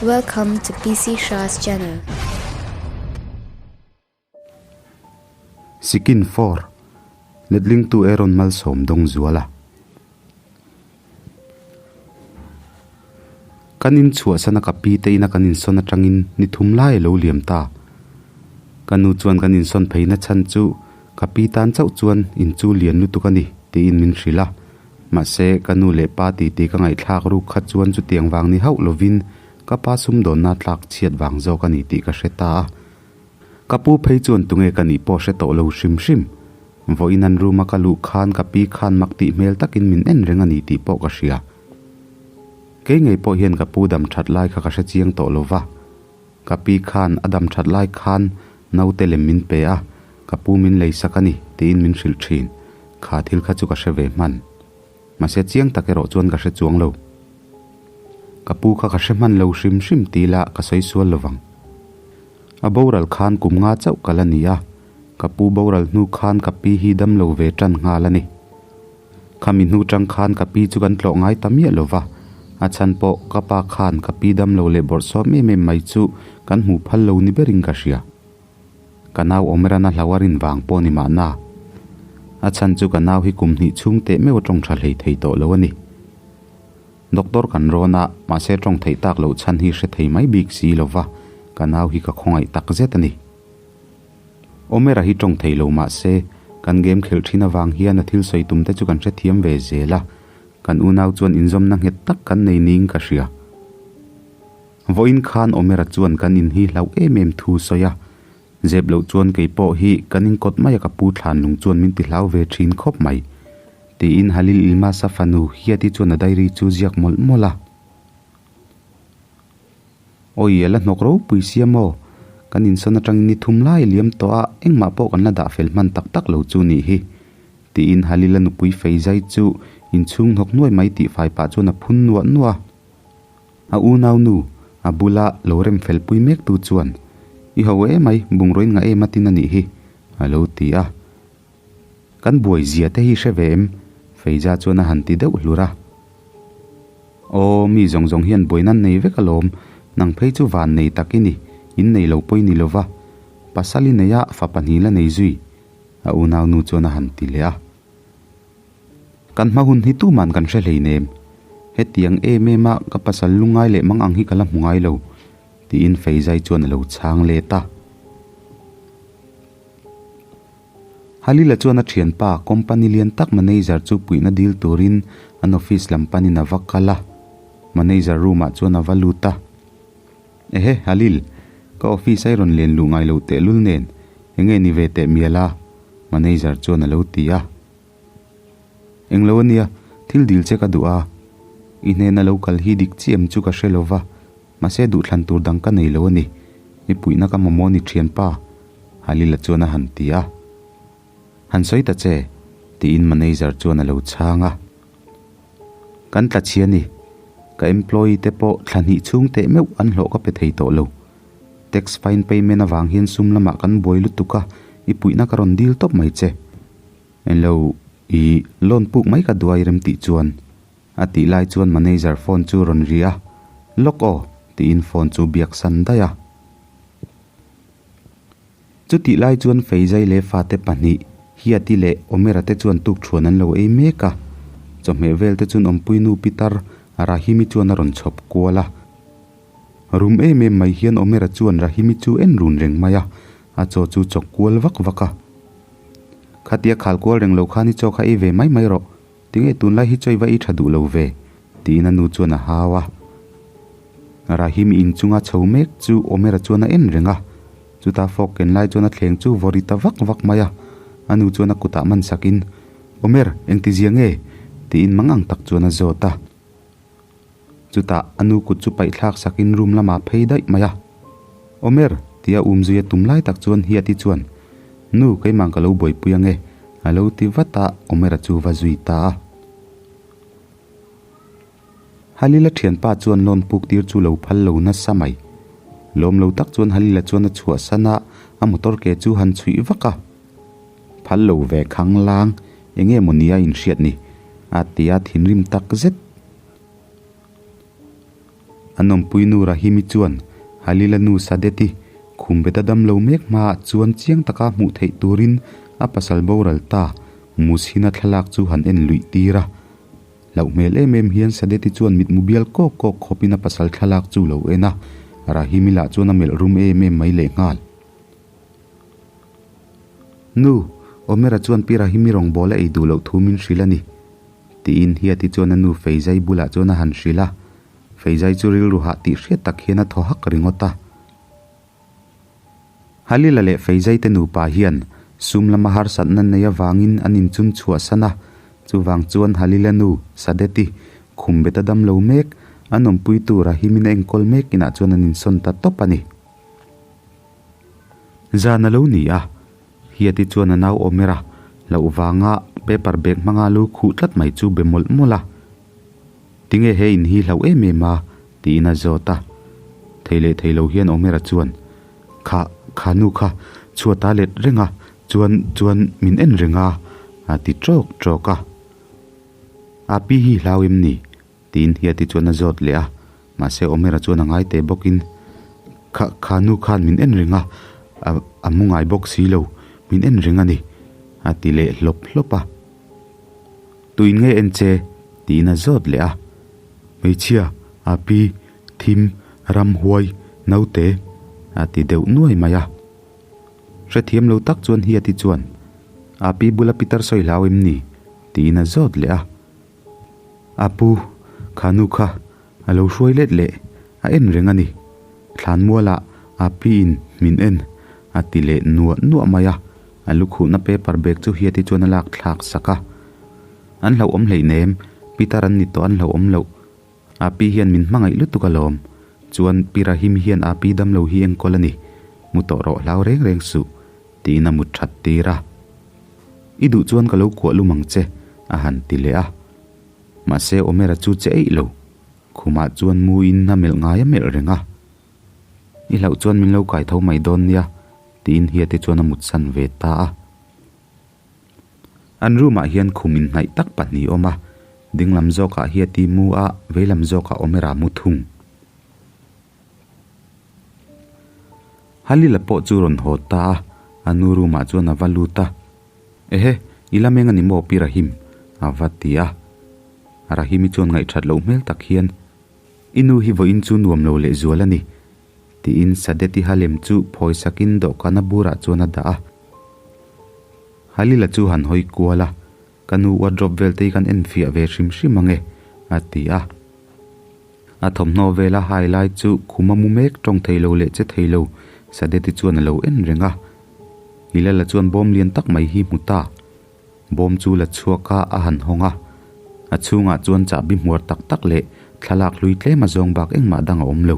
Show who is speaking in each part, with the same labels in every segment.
Speaker 1: Welcome to PC Shah's channel.
Speaker 2: Sikin for Letlingtu Aaron Malsawm Dawngzuala Kan in chhuahsana ka pi te ina kan insawn atangin ni thum lai a lo liam ta. Ka nu chuan kan insawn pheina chhan chu ka pi tan chauh chuan in chu lian lutuk a ni tiin min hrilh a. Mahse, ka nu leh pa titi ka ngaihthlak ruk kha chuan chutiang vang ni hauh lovin ka pa sumdawnna tlak chhiat vang zawk a ni tih ka hre ta a. Ka pu phei chuan tunge ka nih pawh hre tawh lo hrim hrim. Vawiin an room a ka luh khan ka pi khan mak tih hmel takin min en reng a ni tih pawh ka hria. Kei ngei pawh hian ka pu dam that lai kha ka hre chiang tawh lo va. Ka pi khan a dam that lai khan naute lem min pe a, ka pu min lei sak a ni tiin min hrilh thin. Kha thil kha chu ka hre ve hman. Mahse chiang tak erawh chuan ka hre chuang lo. Ka pu kha ka hre hman lo hrim hrim ti ila ka sawi sual lo vang. A boral khan kum nga chauh kal a ni a, ka pu boral hnu khan ka pi hi dam lo ve tan nghal a ni. Khami hnu tang khan ka pi chu kan tlawh ngai ta miah lo va, a chhan pawh ka pa khan ka pi dam lo leh bawrhsawm em em mai chu kan hmuh phal lo ni berin ka hria. Ka nau Omerana hlau a rin vang pawh ni mahna. A chhan chu ka nau hi kum hnih chhung teh meuh a tawng tha hlei thei tawh lo a ni. Doctor kan rawn a, mahse tawng theih tak loh chhan hi hre thei mai bik si lo va, ka nau hi ka khawngaih tak zet a ni. Omera hi tawng thei lo mah se, kan game khelh thin avang hian a thil sawi tum te chu kan hrethiam ve zel a, kan unau chuan inzawmna nghet tak kan nei niin ka hria. Vawiin khan Omera chuan kan in hi hlauh em em thu sawi a, zep loh chuan kei pawh hi kan inkawt mai a ka pu thlan lung chuan min ti hlau ve thin khawp mai, tiin Halil Ilmasa fanu Hiati chuan a diary chu ziak mawlh mawlh a. Awi, a la hnawk ropui sia maw? Kan insawn atangin ni thum lai a liam tawh a, engmah pawh kan la dah fel hman tak tak lo chu nih hi, tiin Halila nupui fei zai chu inchhung hnawk nuai mai tih fai pah chuan a phun nuah nuah a. A unau nu, a bula lo rem fel pui mek tu chuan, I ho emai, bungraw in ngah em a tin a nih hi, a lo ti a. Kan buai zia te hi hre ve em? Feiza chuan a han ti deuh hlur a. Aw, mi zawng zawng hian buaina an nei vek alawm, nang phei chu van nei tak i ni, in nei lo pawh i ni lo va, pasal i nei a, fa pahnih la nei zui, a unau nu chuan a han ti leh a. Kan hma hun hi tuman kan hre hleinem, hetiang em em a ka pasal lungngai leh mang ang hi ka la hmu ngai lo, tiin Feizai chuan a lo chhang let a. Halila chuan a thianpa company lian tak manager chu puihna dil turin an office lam panin a va kal a, manager room ah chuan a va lut a. Ehe Halil, ka office a i rawn len luh ngai loh tehlul nen, enge ni ve teh mial a? Manager chuan a lo ti a. Englo ania, thil dil che ka duh a, i hnena lo kal hi dik chiah em chu ka hre lova, Mahse duhthlan tur dang ka nei lo a ni, i puihna ka mamawh ni thianpa, Halila chuan a han ti a. Han sawi ta che, tiin manager chuan a lo chhang a. Kan tla chhia ni, ka employee te pawh thla hnih chhung teh meuh an hlawh ka pe thei tawh lo. Tax fine payment avang hian sum lamah kan buai lutuk a, i puihna ka rawn dil tawp mai che. Englo, i loan puk mai ka duai rem tih chuan. A tih lai chuan manager phone chu rawn ri a, Lawk aw, tiin phone chu biak san daih a. Chutih lai chuan Feizai leh fate pahnih, Hiati leh Omera te chuan tukṭhuan an lo ei mek a. Chawhmeh vel te chuan awmpui nu Pitar Rahimi chuan a rawn chhawp kual a. Rum em em mai hian Omera chuan Rahimi chu en run reng mai a, a chaw chu chawk kual vak vak a. Khatia khal kual reng lo khan i chaw kha ei ve mai mai rawh, Tinge tunlai hi chawi va i tha duh lo ve? tiin a nu chuan a hau a. Rahim in chunga chho mek chu Omera chuan a en reng a. Chuta fawk ken lai chuan a thleng chu vaw ri ta vak vak mai a. A nu chuan a kutah man sakin, Omer, engti zia nge? tiin mang ang tak chuan a zawt a. Chutah a nu kut chu paih thlak sakin room lamah phei daih mai a. Omer! tia um zui a tum lai tak chuan Hiati chuan, Nu, keimah ka lo buaipui ange, a lo ti vat a, Omera chu va zui ta a. Halila thianpa chuan loan puk tir chu lo phal lo nasa mai. Lawm lo tak chuan Halila chuan a chhuahsan a, a motor ke chu han chhuih vak a. Phal lo ve khang lang, enge maw nia inhriat ni? a ti a thinrim tak zet. An awmpuinu Rahimi chuan Halila nu Sadeti khum beta dam lo mek hmaah chuan chiang taka hmuh theih turin a pasal boral ta Mushina thlalak chu han en luih tir a. Hlauh hmel em em hian Sadeti chuan mitmu bial kawk kawk khawpin a pasal thlalak chu lo en a, Rahimi lah chuan a melh rum em em mai lehnghal. Nu, Omera chuan Pi Rahimi rawngbâwl a ei duh loh thu min hrilh a ni, tiin Hiati chuan a nu Feizai bulah chuan a han hrilh a. Feizai chu rilru hah tih hriat tak hian a thaw hak ringawt a. Halila leh Feizai te nupa hian sum lama harsatna nei avangin an inchun chhuahsan a, chuvang chuan Halila nu, Sadeti, khum bet a dam lo mek, an awmpuitu Rahimin a enkawl mek inah chuan an insawn ta tawp a ni. Zan a lo ni a, Hiati chuan a nau Omera hlauh vanga paper bag hmanga lu khuh tlat mai chu be mawlh mawlh a. Tinge he in hi hlauh em em a? tiin a zawt a. Thei leh thei lo hian Omera chuan, Kha, kha nu kha, chhuat a let reng a, chuan, chuan min en reng a, a ti tawk tawk a. A pi hi hlau em ni? Tiin Hiati chuan a zawt leh a, mahse Omera chuan a ngai teh bawkin, Kha, kha nu khan min en reng a, a, a mu ngai bawk si lo, min en reng a ni, a ti leh hlawp hlawp a. Tuin nge en che? tiin a zawt leh a. Hmeichhia, a pi, thim, ramhuai, naute, a ti deuh nuai mai a. Hrethiam lo tak chuan Hiati chuan, A pi bula pitar sawi hlau em ni? tiin a zawt leh a. A pu, kha nu kha a lo hruai let leh a en reng a ni. Thlanmualah a piin min en a ti leh nuah nuah mai a, a lukhuhna paper bag chu Hiati chuan a lak thlak sak a. An hlauhawm hleinem, Peter an ni tawh an hlauhawm loh. A pi hian min hmangaih lutuk alawm. Chuan Pi Rahim hian a pi damlo hi enkawl a ni. Mu tawh rawh hlau reng reng suh, tiin a mut that tir a. I duh chuan ka lo kuah lum ang che, a han ti leh a. Mahse Omera chu che eih lo. Khumah chuan mu in a melh ngai a melh reng a. I hlauh chuan min lo kai tho mai dawn nia, tiin Hiate chuan a mutsan ve ta a. An room ah hian khum inhnaih tak pahnih awm a, dinglam zawkah Hiati mu a, veilam zawkah Omera mu thung. Halila pawh chu rawn haw ta a, a nu room ah chuan a va lut a. Ehe, i la meng a ni maw Pi Rahim? a va ti a. Rahimi chuan ngaihthat loh hmel tak hian, I nu hi vawiin chu nuam lo lehzual a ni, tiin Sadeti Halem chu phawi sakin dawhkana burah chuan a dah a. Halila chu han hawi kual a, Ka nu wardrobe vel te hi kan enfiah ve hrim hrim ang e, a ti a. A thawmhnaw vela hai lai chu khum a mu mek tawng thei lo leh che thei lo, Sadeti chuan a lo en reng a. Hilala chuan bawm lian tak mai hi hmu ta. Bawm chu la chhuak a, a han hawng a. A chhungah chuan chahbi hmuar tak tak leh thlalak hlui tlem a zawng bak engmah dang a awm lo.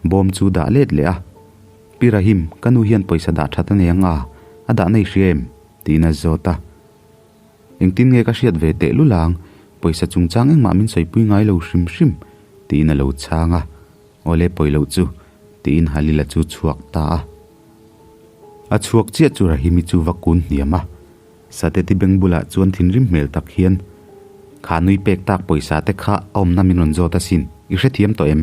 Speaker 2: Bawm chu dah let leh a. Pi Rahim, ka nu hian pawisa dah that a nei ang a, a dah nei hria em? tiin a zawt a. Engtin nge ka hriat ve teh lul ang, pawisa chungchang engmah min sawipui ngai lo hrim hrim, tiin a lo chhang a. Awle pawi loh chu, tiin Halila chu chhuak ta a. A chhuak chiah chu Rahimi chu va kun hniam a. Sateti beng bulah chuan thinrim hmel tak hian, Kha nui pek tak pawisa te kha a awmna min rawn zawt asin, i hrethiam tawh em?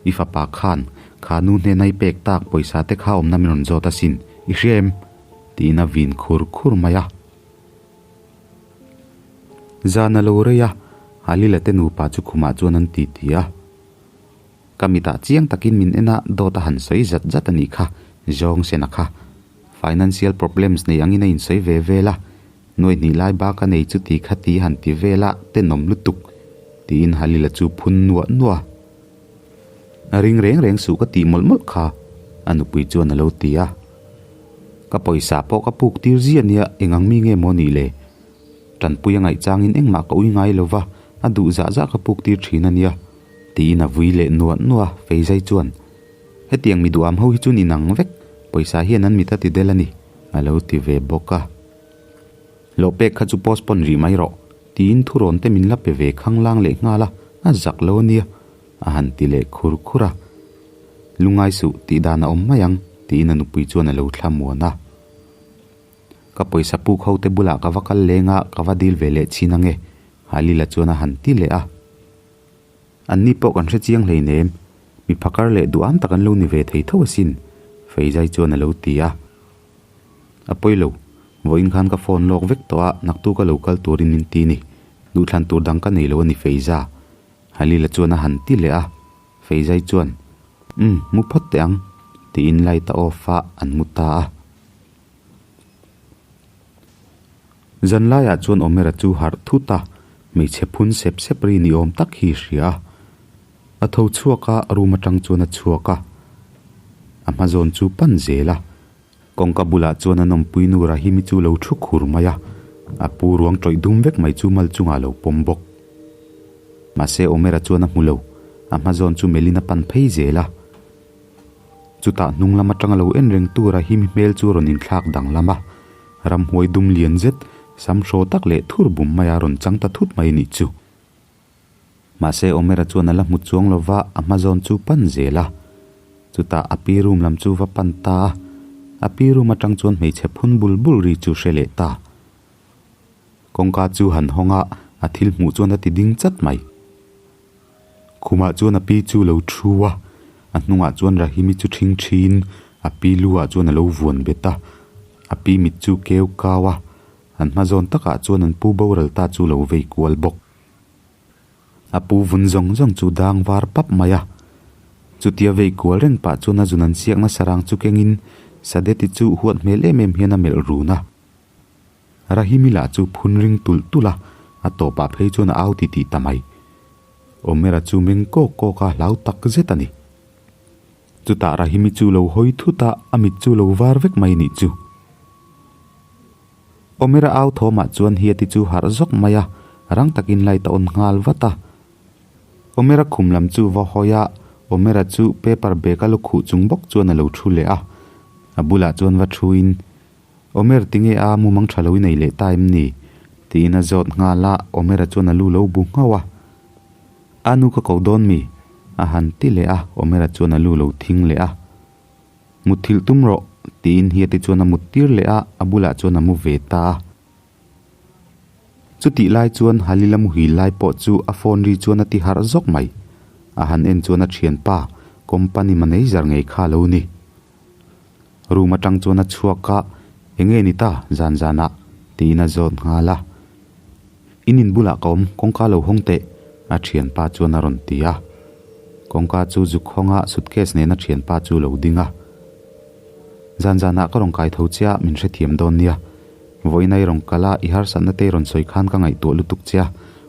Speaker 2: I fapa khan kha nu hnena i pek tak pawisa te kha a awmna min rawn zawt asin, i hria em? tiin a vin khur khur mai a. Zan a lo rei a, Halila te nupa chu khumah chuan an titi a. Ka mitah chiang takin min en a, dawt a han sawi zat zat a nih kha, zawng sena kha. Financial problems nei angin a insawi ve vel a, nuai hnih lai bak a nei chu ti kha ti han ti vel a, tenawm lutuk, tiin Halila chu phun nuah nuah a. A ring reng reng suh ka tih mawlh mawlh kha, a nupui chuan a lo ti a. Ka pawisa pawh ka puk tir zia nia, eng ang mi nge maw nih le? Tanpui a ngaih changin engmah ka ui ngai lo va, a duh zah zah ka puk tir thin a nia, tiin a vui leh nuah nuah a, Feizai chuan, Hetiang mi duham ho hi chu ni nang vek, pawisa hian an mit a ti del a ni, a lo ti ve bawk a. Hlawh pek kha chu postpone rih mai rawh, tiin thurawn te min la pe ve khanglang leh nghal a, a zak lo a nia, a han ti leh khur khur a. Lungai suh, tih dan a awm mai ang, tiin a nupui chuan a lo thla muan a. Ka pawisa puk ho te bulah ka va kal leng a, ka va dil ve leh chin ange, Halila chuan a han ti leh a. Anni pawh kan hre chiang hleinem, mi phakar leh duham tak an lo ni ve thei tho asin, Feizai chuan a lo ti a. A pawi lo, vawiin khan ka phone lawk vek tawh a, naktuk a lo kal turin min ti ni. Duhthlan tur dang ka nei lo a ni Feiza. Halila chuan a han ti leh a, Feizai chuan, Umm, mu phawt teh ang, tiin light a off a, an mu ta a. Zanlaiah chuan Omera chu harh thut a, hmeichhe phun sep sep ri ni awm tak hi hria a. A tho chhuak a, room atang chuan a chhuak a. A hma zawn chu pan zel a. Kawngka bulah chuan an awmpui nu Rahimi chu lo thu khur mai a, a pu ruang tawih dum vek mai chu mal chungah a lo pawm bawk. Mahse Omera chuan a hmu lo, a hma zawn chu melhin a pan phei zel a. Chutah hnung lam atanga lo en reng tur a him hmel chu rawn inthlak danglam a, ramhuai dum lian zet, sam hraw tak leh thur bum maia rawn chang ta thut mai nih chu. Mahse Omera chuan a la hmu chuang lo va, a hma zawn chu pan zel a. Chutah a pi room lam chu va pan ta a, a pi room atang chuan hmeichhe phun bul bul ri chu hre leh ta. Kawngka chu han hawng a, a thil hmuh chuan a ti ding chat mai. Khumah chuan a pi chu lo thu a, a hnungah chuan Rahimi chu ṭhing ṭhin, a pi lu ah chuan a lo vuan bet a, a pi mit chu keu kau a, an hma zawn takah chuan an pu boral ta chu lo vei kual bawk. A pu vun zawng zawng chu dang var pap mai a, chutia vei kual reng pah chuan a zun an siakna sarang chu kengin Sadeti chu huat hmel em em hian a melh run a. Rahimi lah chu phun ring tulh tulh a, a tawpah phei chuan a au ti tih ta mai. Omera chu meng kawk kawk a hlau tak zet a ni. Chutah Rahimi chu lo hawi thut a, a mit chu lo var vek mai nih chu. Omera au thawmah chuan Hiati chu harh zawk mai a, rang takin light a on nghal vat a. Omera khum lam chu va hawi a, Omera chu paper bag a lu khuh chung bawk chuan a lo thu leh a. A bulah chuan va thuin Omer tinge a mumang tha lo i nei leh ta em ni? tiin a zawt nghal a, Omera chuan a lu lo bu nghauh a. A nu ka ko dawn mi? a han ti leh a, Omera chuan a lu lo thing leh a. Mutthilh tum rawh, tiin Hiati chuan a mut tir leh a, a bulah chuan a mu ve ta a. Chutih lai chuan Halila muhil lai pawh chu a phone ri chuan a ti harh zawk mai. A han en chuan a thianpa, company manager ngei kha a lo ni. Room atang chuan a chhuak a, Enge ni ta zan zanah? tiin a zawt nghal a. In in bulah ka awm, kawngka lo hawng teh, a thianpa chuan a rawn ti a. Kawngka chu zuk hawng a, suitcase nen a thianpa chu lo ding a. Zan zanah ka rawn kai tho che a, min hrethiam dawn nia. Vawiin a i rawn kal a, i harsatna te i rawn sawi khan ka ngaihtuah lutuk che a,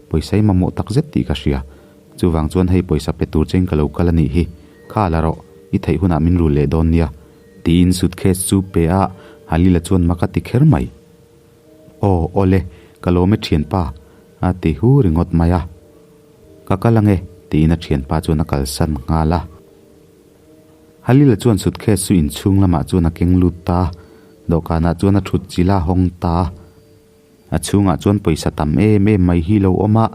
Speaker 2: pawisa i mamawh tak zet tih ka hria. Chuvang chuan hei pawisa pe tur chein ka lo kal a nih hi. Kha la rawh, i theih hunah min rul leh dawn nia. Tiin suitcase chu pe a, Halila chuan mak a ti kher mai. Aw, awle, ka lawm e thianpa, a ti hu ringawt mai a. Ka kal ange, tiin a thianpa chuan a kalsan nghal a. Halila chuan suitcase chu inchhung lamah chuan a keng lut ta a, dawhkanah chuan a thut chilh a hawng ta a. A chhungah chuan pawisa tam em em mai hi lo awm a,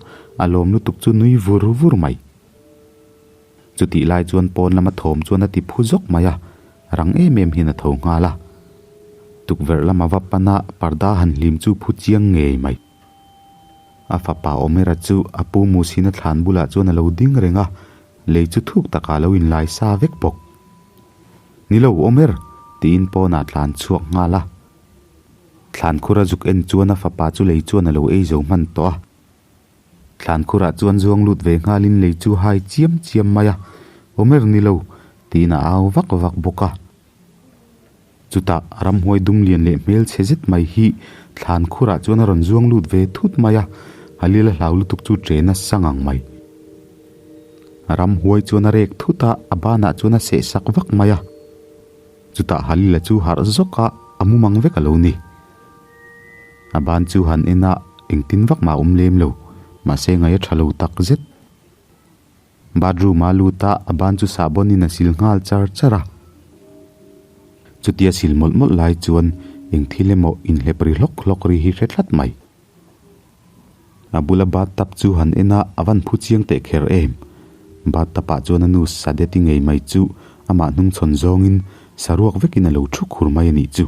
Speaker 2: a lawm lutuk chu nui vur vur mai. Chutih lai chuan pawn lama thawm chuan a ti phu zawk mai a, rang em em hian a tho nghal a. Tukverh lama va pan a, parda han hlim chu phu chiang ngei mai. A fapa Omera chu a pu Musina thlan bulah chuan a lo ding reng a, lei chu thuk takah a lo inlai sa vek bawk. Ni lo, Omer! tiin pawnah tlan chhuak nghal a. Thlan khura zuk en chuan a fapa chu lei chuan a lo ei zo hman tawh a. Thlan khurah chuan zuang lut ve nghalin lei chu hai chiam chiam mai a, Omer ni lo, tiin a au vak vak bawk a. Chutah ramhuai dum lian leh hmelchhe zet mai hi thlan khurah chuan a rawn zuang lut ve thut mai a, Halil a hlau lutuk chu ṭe nasa ngang mai. Ramhuai chuan a rek thut a, a banah chuan a seh sak vak mai a. Chutah Halil-a chu harh zawk a, a mumang vek a lo ni. A ban chu han en a, engtin vak mah a awm lem lo, mahse ngaih a tha lo tak zet. Bathroom-a lut a, a ban chu sahbawnin a sil nghal char char a. Chutia sil mawlh mawlh lai chuan eng thil emaw inhlep ri hlawk hlawk ri hi hre tlat mai. A bula bathtub chu han en a, a van phu chiang teh kher em. Bathtub ah chuan a nu Sadeti ngei mai chu amah hnungchhawn zawngin saruak vekin a lo thu khur mai a nih chu.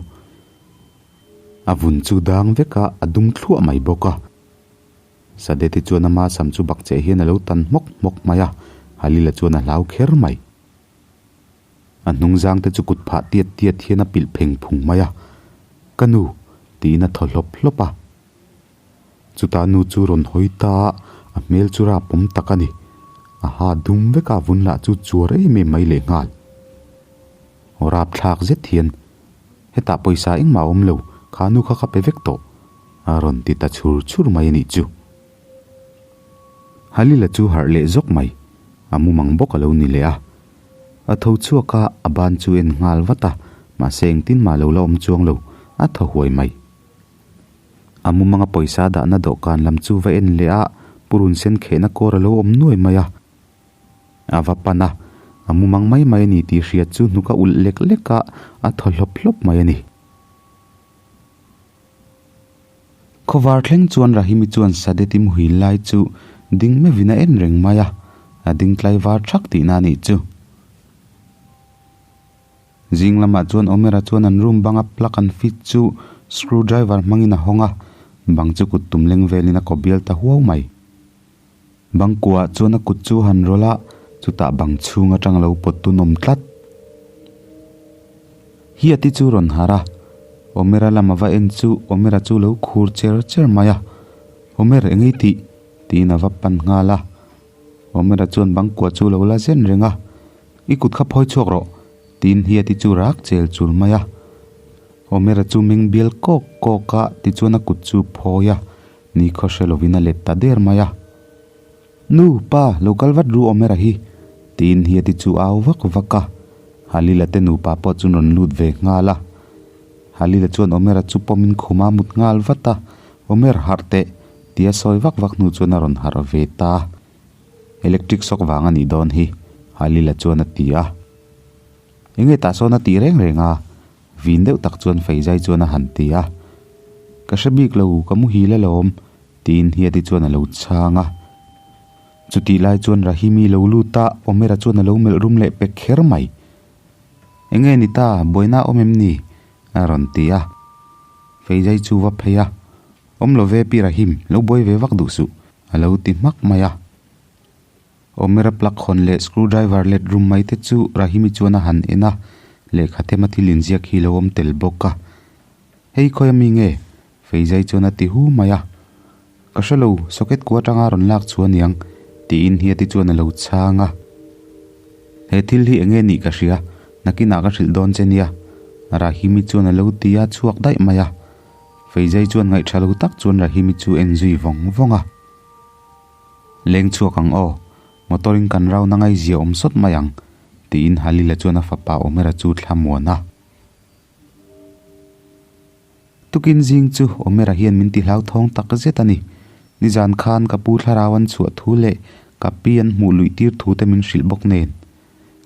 Speaker 2: A vun chu dang vek a, a dum thluah mai bawk a. Sadeti chuan ama sam chu bakcheh hian a lo tan hmawk hmawk mai a. Halila chuan a hlau kher mai. A hnungzang te chu kut phah tiat tiat hian a pilh pheng phung mai a, Ka nu! tiin a thaw hlawp hlawp a. Chutah nu chu rawn hawi ta a, a hmel chu rapawm tak a ni. A ha dum vek a, vun lah chu chuar em em mai lehnghal. Aw rapthlak zet hian, Hetah pawisa engmah a awm lo, kha nu kha ka pe vek tawh, a rawn ti ta chhur chhur mai a nih chu. Halila chu harh leh zawk mai, a mumang bawk a lo ni leh a. A tho chhuak a, a ban chu en nghal vat a, mahse engtin mah lo la awm chuang lo, a thaw huai mai. A mumanga pawisa dahna dawhkan lam chu va en leh a, purun sen khehna kawr a lo awm nuai mai a. A va pan a, a mumang mai mai a ni tih hriat chu hnuk a ulh lek lek a, a thaw hlawp hlawp mai a ni. Khawvar thleng chuan Rahimi chuan Sadeti muhil lai chu ding meuhin a en reng mai a, a ding tlaivar thak tihna a nih chu. Zing lamah chuan Omera chuan an room banga plug an fit chu screw driver hmangin a hawng a, bang chu kut tum leng velin a kaw bial ta huau mai. Bang kuah chuan a kut chu a han rawlh a, chutah bang chhung atang a lo pawt tun awm tlat. Hiati chu rawn harh a, Omera lam a va en chu Omera chu lo khur cher cher mai a, Omer engei tih? tiin a va pan nghal a. Omera chuan bang kuah chu lo la zen reng a, I kut kha phawi chhuak rawh, tiin Hiati chu rak chel chul mai a. Omera chu meng bial kawk kawk a, tichuan a kut chu phawi a, Ni khaw hre lovin a let ta der mai a. Nu, pa, lo kal vat ru Omera hi, tiin Hiati chu au vak vak a. Halila te nupa pawh chu rawn lut ve nghal a. Halila chuan Omera chu pawmin khuma mut nghal vat a, Omer, harh teh, tia sawi vak vak hnu chuan a rawn harh ve ta a. Electric shock vang a nih dawn hi, Halila chuan a ti a. Enge tah sawn a tih reng reng a? Vin deuh tak chuan Feizai chuan a han ti a. Ka hre bik lo, ka muhil alawm, tiin Hiati chuan a lo chhang a. Chutih lai chuan Rahimi lo lut a, Omera chuan a lo melh rum leh pek kher mai. Enge ni ta, buaina a awm em ni? a rawn ti a. Feizai chu va phei a, Awm lo ve Pi Rahim, lo buai ve vak duh suh, a lo ti hmak mai a. Omera plug hawn leh screw driver let rum mai te chu Rahimi chuan a han en a, lehkha thema thil inziak hi lo awm tel bawk a. Hei khawi ami nge? Feizai chuan a ti hu mai a. Ka hre lo, socket kua atanga rawn lak chu aniang, tiin Hiati chuan a lo chhang a. He thil hi enge nih ka hria, nakinah ka hrilh dawn che nia, Rahimi chuan a lo ti a chhuak daih mai a. Feizai chuan ngaihṭha lo tak chuan Rahimi chu en zui vawng vawng a. Leng chhuak ang aw, motor in kan rau na ngaizia awm sawt mai ang, tiin Halila chuan a fapa Omera chu thla muan a. Tukin zing chu Omera hian min ti hlauthawng tak zet a ni. Nizan khan ka pu thlarau an chhuah thu leh ka pi an hmuh luih tir thu te min hrilh bawk nen.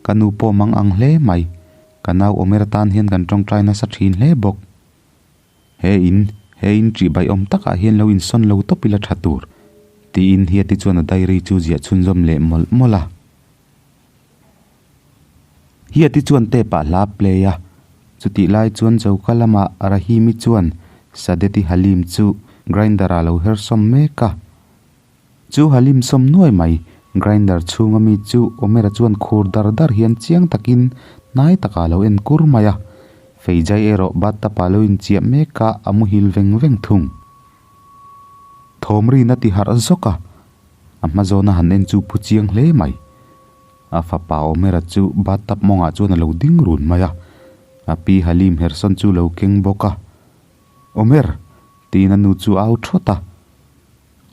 Speaker 2: Ka nu pawh mang ang hle mai. Ka nau Omera tan hian kan tawngtai nasa thin hle bawk. He in, he in ṭih baih awm takah hian lo insawn lo tawp ila ṭha tur, tiin Hiati chuan a diary chu ziah chhunzawm leh mawlh mawlh a. Hiati chuan tape ah hla a play a, chutih lai chuan choka lamah Rahimi chuan Sadeti Halim chu grinder ah lo her sawm mek a. Chu Halim sawm nuai mai, grinder chhunga mi chu Omera chuan khur dar dar hian chiang takin hnai takah a lo en kur mai a. Feijai erawh bathtub ah lo inchiah mek a, a muhil veng veng thung. Thawm rin a ti harh zawk a, a hma zawna han en chu phu chiang hle mai. A fapa Omera chu bathtub mawngah chuan a lo ding run mai a, a pi Halim Herson chu lo keng bawk a. Omer! tiin a nu chu a au thawt a.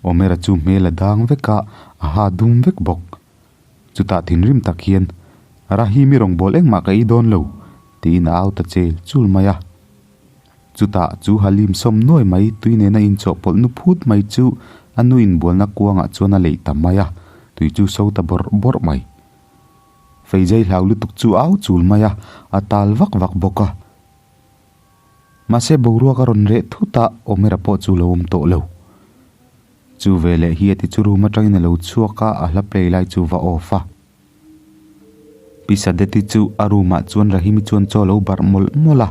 Speaker 2: Omera chu hmel a dang vek a, a ha dum vek bawk. Chutah thinrim tak hian, Rahim i rawngbâwl engmah ka ei dawn lo, tiin a au ta chel chul mai a. Chutah chu Halim sawm nuai mai tui nena inchawhpawlh nu phut mai chu a nu inbualna kuangah chuan a leih ta mai a, tui chu so ta bawrh bawrh mai. Feizai hlau lutuk chu a au chul mai a, a tal vak vak bawk a. Mahse boruak a rawn reh thut a, Omera pawh chu lo awm tawh lo. Chu veleh hi a ti chu room atangin a lo chhuak a, a hla play lai chu va off a. Pi Sadeti chu a room ah chuan Rahimi chuan chaw a lo barh mawlh mawlh a.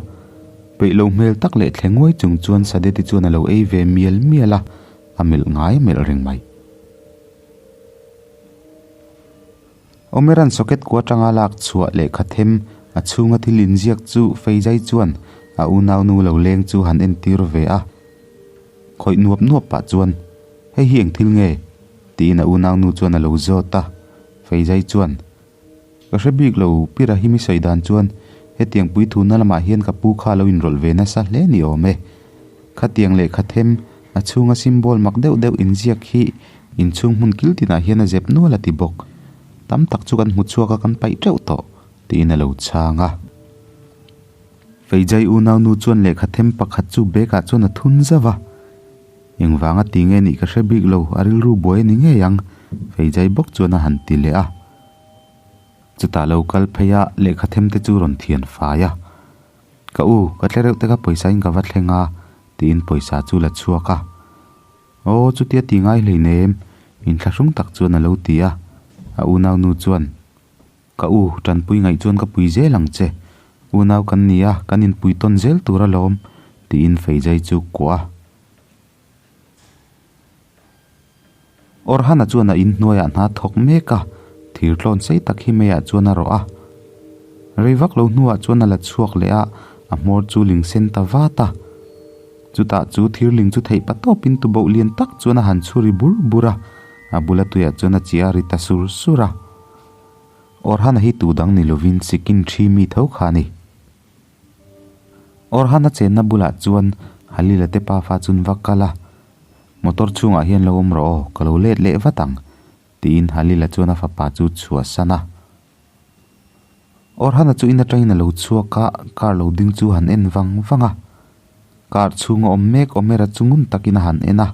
Speaker 2: Peih lo hmel tak leh thle nguai chung chuan Sadeti chuan a lo ei ve mial mial a, a melh ngai melh reng mai. Omeran socket kua atanga lak chhuah lehkha them a chhunga thil inziak chu Feizai chuan a unaunu lo leng chu han entir ve a. Khawih nuap nuap pah chuan, Hei hi eng thil nge? tiin a unaunu chuan a lo zawt a. Feizai chuan, Ka hre bik lo, Pi Rahimi sawi dan chuan hetiang puithuna lamah hian ka pu kha a lo inrawlh ve nasa hle ni awm e. Khatiang lehkha them, a chhunga symbol mak deuh deuh inziak hi inchhung hmun kil tinah hian a zep nual a ti bawk. Tam tak chu kan hmu chhuak a kan paih teuh tawh, tiin a lo chhang a. Feijai unaunu chuan lehkha them pakhat chu bag ah chuan a thun zauh a. Engvanga ti nge nih ka hre bik lo, a rilru buai a ni ngei ang, Feijai bawk chuan a han ti leh a. Chutah lo kal phei a, lehkha them te chu rawn thian fai a. Ka u, ka tle reuh te kha pawisa in ka va thleng a, tiin pawisa chu la chhuak a. Aw, chutia ti ngai hleinem, inthlahrung tak chuan a lo ti a. A unaunu chuan, Ka u, tanpui ngaih chuan ka pui zel ang che. Unau kan ni a, kan inpui tawn zel tur alawm, tiin Feizai chu kuah a. Orhana chuan a inhnuaiah hna thawk mek a, thir tlawn sei tak hi meiah chuan a rawh a. Rei vak lo hnuah chuan a la chhuak leh a, a hmawr chu ling sen ta vat a. Chutah chu thir ling chu theih pa tawpin tuboh lian tak chuan a han chhuri bur bur a, a bula tuiah chuan a chi a ri ta sur sur a. Orhana hi tu dang ni lovin Sikin thi mi tho kha a ni. Orhana chenna bulah chuan Halila te pafa chun va kal a, Motor chhungah hian lo awm rawh aw, ka lo let leh vat ang, tiin Halila chuan a fapa chu chhuahsan a. Orhana chu in atangin a lo chhuak a, car lo ding chu han en vang vang a. Car chhunga awm mek Omera chu ngun takin a han en a,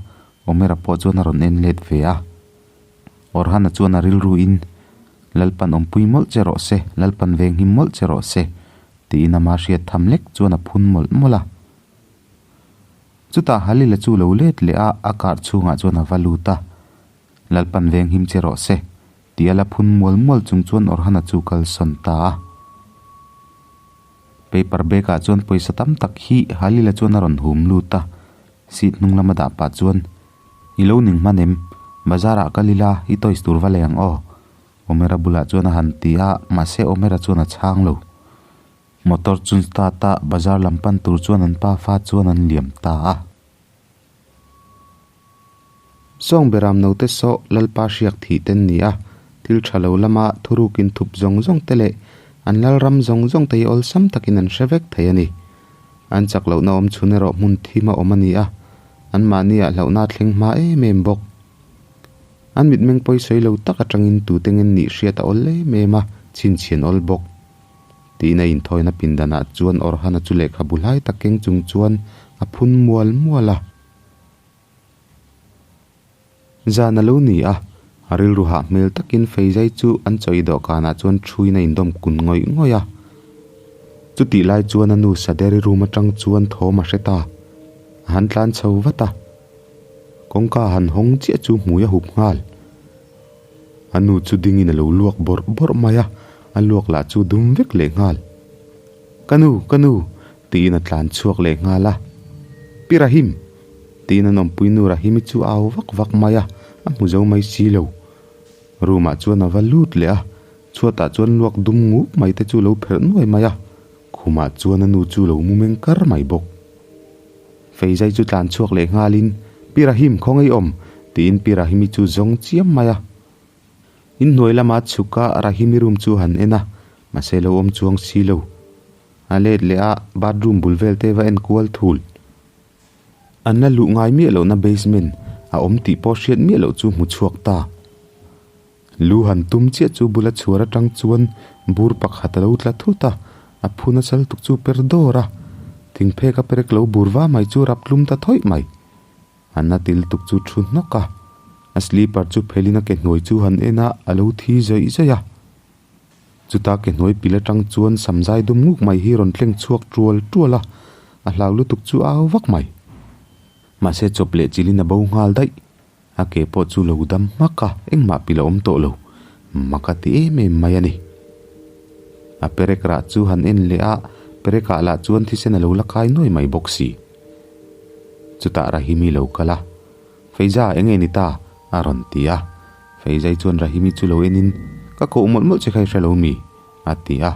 Speaker 2: Omera pawh chuan a rawn en let ve a. Orhana chuan a rilruin, Lalpan awmpui mawlh che rawh se, Lalpan venghim mawlh che rawh se, tiin ama hriat tham lek chuan a phun mawlh mawlh a. Chutah Halila chu lo let leh a, a kar chhungah chuan a va lut a. Lalpan venghim che rawh se, tia la phun mual mual chung chuan Orhana chu kalsawn ta a. Paper bag ah chuan pawisa tam tak hi Halila chuan a rawn hum lut a, seat hnung lama dah pah chuan, I lo ning hman em? Bazar ah kal ila, i toys tur va lei ang aw. Omera bulah chuan a han ti a, mahse Omera chuan a chhang lo. Motor chun start a, bazar lam pan tur chuan an pa fa chuan an liam ta a. Sawng beram note saw Lalpa hriak thih ten ni a, thil tha lo lama thurukin thup zawng zawng te leh an lalram zawng zawng te hi awlsam takin an hre vek thei a ni. An chak lohna awm chhun erawh hmun thim a awm a ni a, anmahniah hlauhna a thleng hma em em bawk. An mitmeng pawi sawi lo tak atangin tute ngen nih hriat a awl em em a, chhinchhian awl bawk. Tiin a inthawina pindanah chuan Orhana chu lehkhabu hlai tak keng chung chuan a phun mual mual a. Zan a lo ni a, a rilru hah hmel takin Feizai chu an chawi dawhkanah chuan thuin a indawm kun ngawih ngawih a. Chutih lai chuan a nu Saderi room atang chuan thawm a hre ta. A han tlan chho vat a. Kawngka han hawng chiah chu hmui a hup nghal. A nu chu dingin a lo luak bawrh bawrh mai a, a luak lah chu dum vek leh nghal. Ka nu, ka nu! tiin a tlan chhuak leh nghal a. Pi Rahim! tiin an awmpui nu Rahimi chu a au vak vak mai a, a hmu zo mai si lo. Room ah chuan a va lut leh a, chhuatah chuan luak dum ngup mai te chu lo pherh nuai mai a, khumah chuan a nu chu lo mu meng kar mai bawk. Feizai chu tlan chhuak leh nghalin, Pi Rahim, khawngaih awm! tiin Pi Rahimi chu zawng chiam mai a. Inhnuai lama chhuk a Rahimi room chu han en a, mahse lo awm chuang si lo. A let leh a, bathroom bul vel te va en kual thul. An la luh ngai miah lohna basement a awm tih pawh hriat miah loh chu hmu chhuak ta. Lu han tum chiah chu bula chhuar atang chuan bur pakhat a lo tla thut a, a phu nasa lutuk chu per dawr a, thingphek a perek lo bur va mai chu rap tlum ta thawih mai. A na ti lutuk chu thu hnawk a, a slipper chu phelin a ke hnuai chu han en a, a lo thi zawih zawih a. Chuta ke hnuai pil atang chuan samzai dum nguk mai hi rawn tleng chhuak tual tual a, a hlau lutuk chu a au vak mai. Mahse chawp leh chilin a bo nghal daih. A ke pawh chu lo dam hmak a, engmah pil a awm tawh lo. Mak a ti em em mai a ni. A perek rah chu han en leh a, perek ah lah chuan thisen a lo la kai nuai mai bawk si. Chutah Rahimi lo kal a, Feiza, eng nge ni ta? a rawn ti a. Feizai chuan Rahimi chu lo enin, Ka koh mawlh mawlh che kha i hre lo mi? a ti a.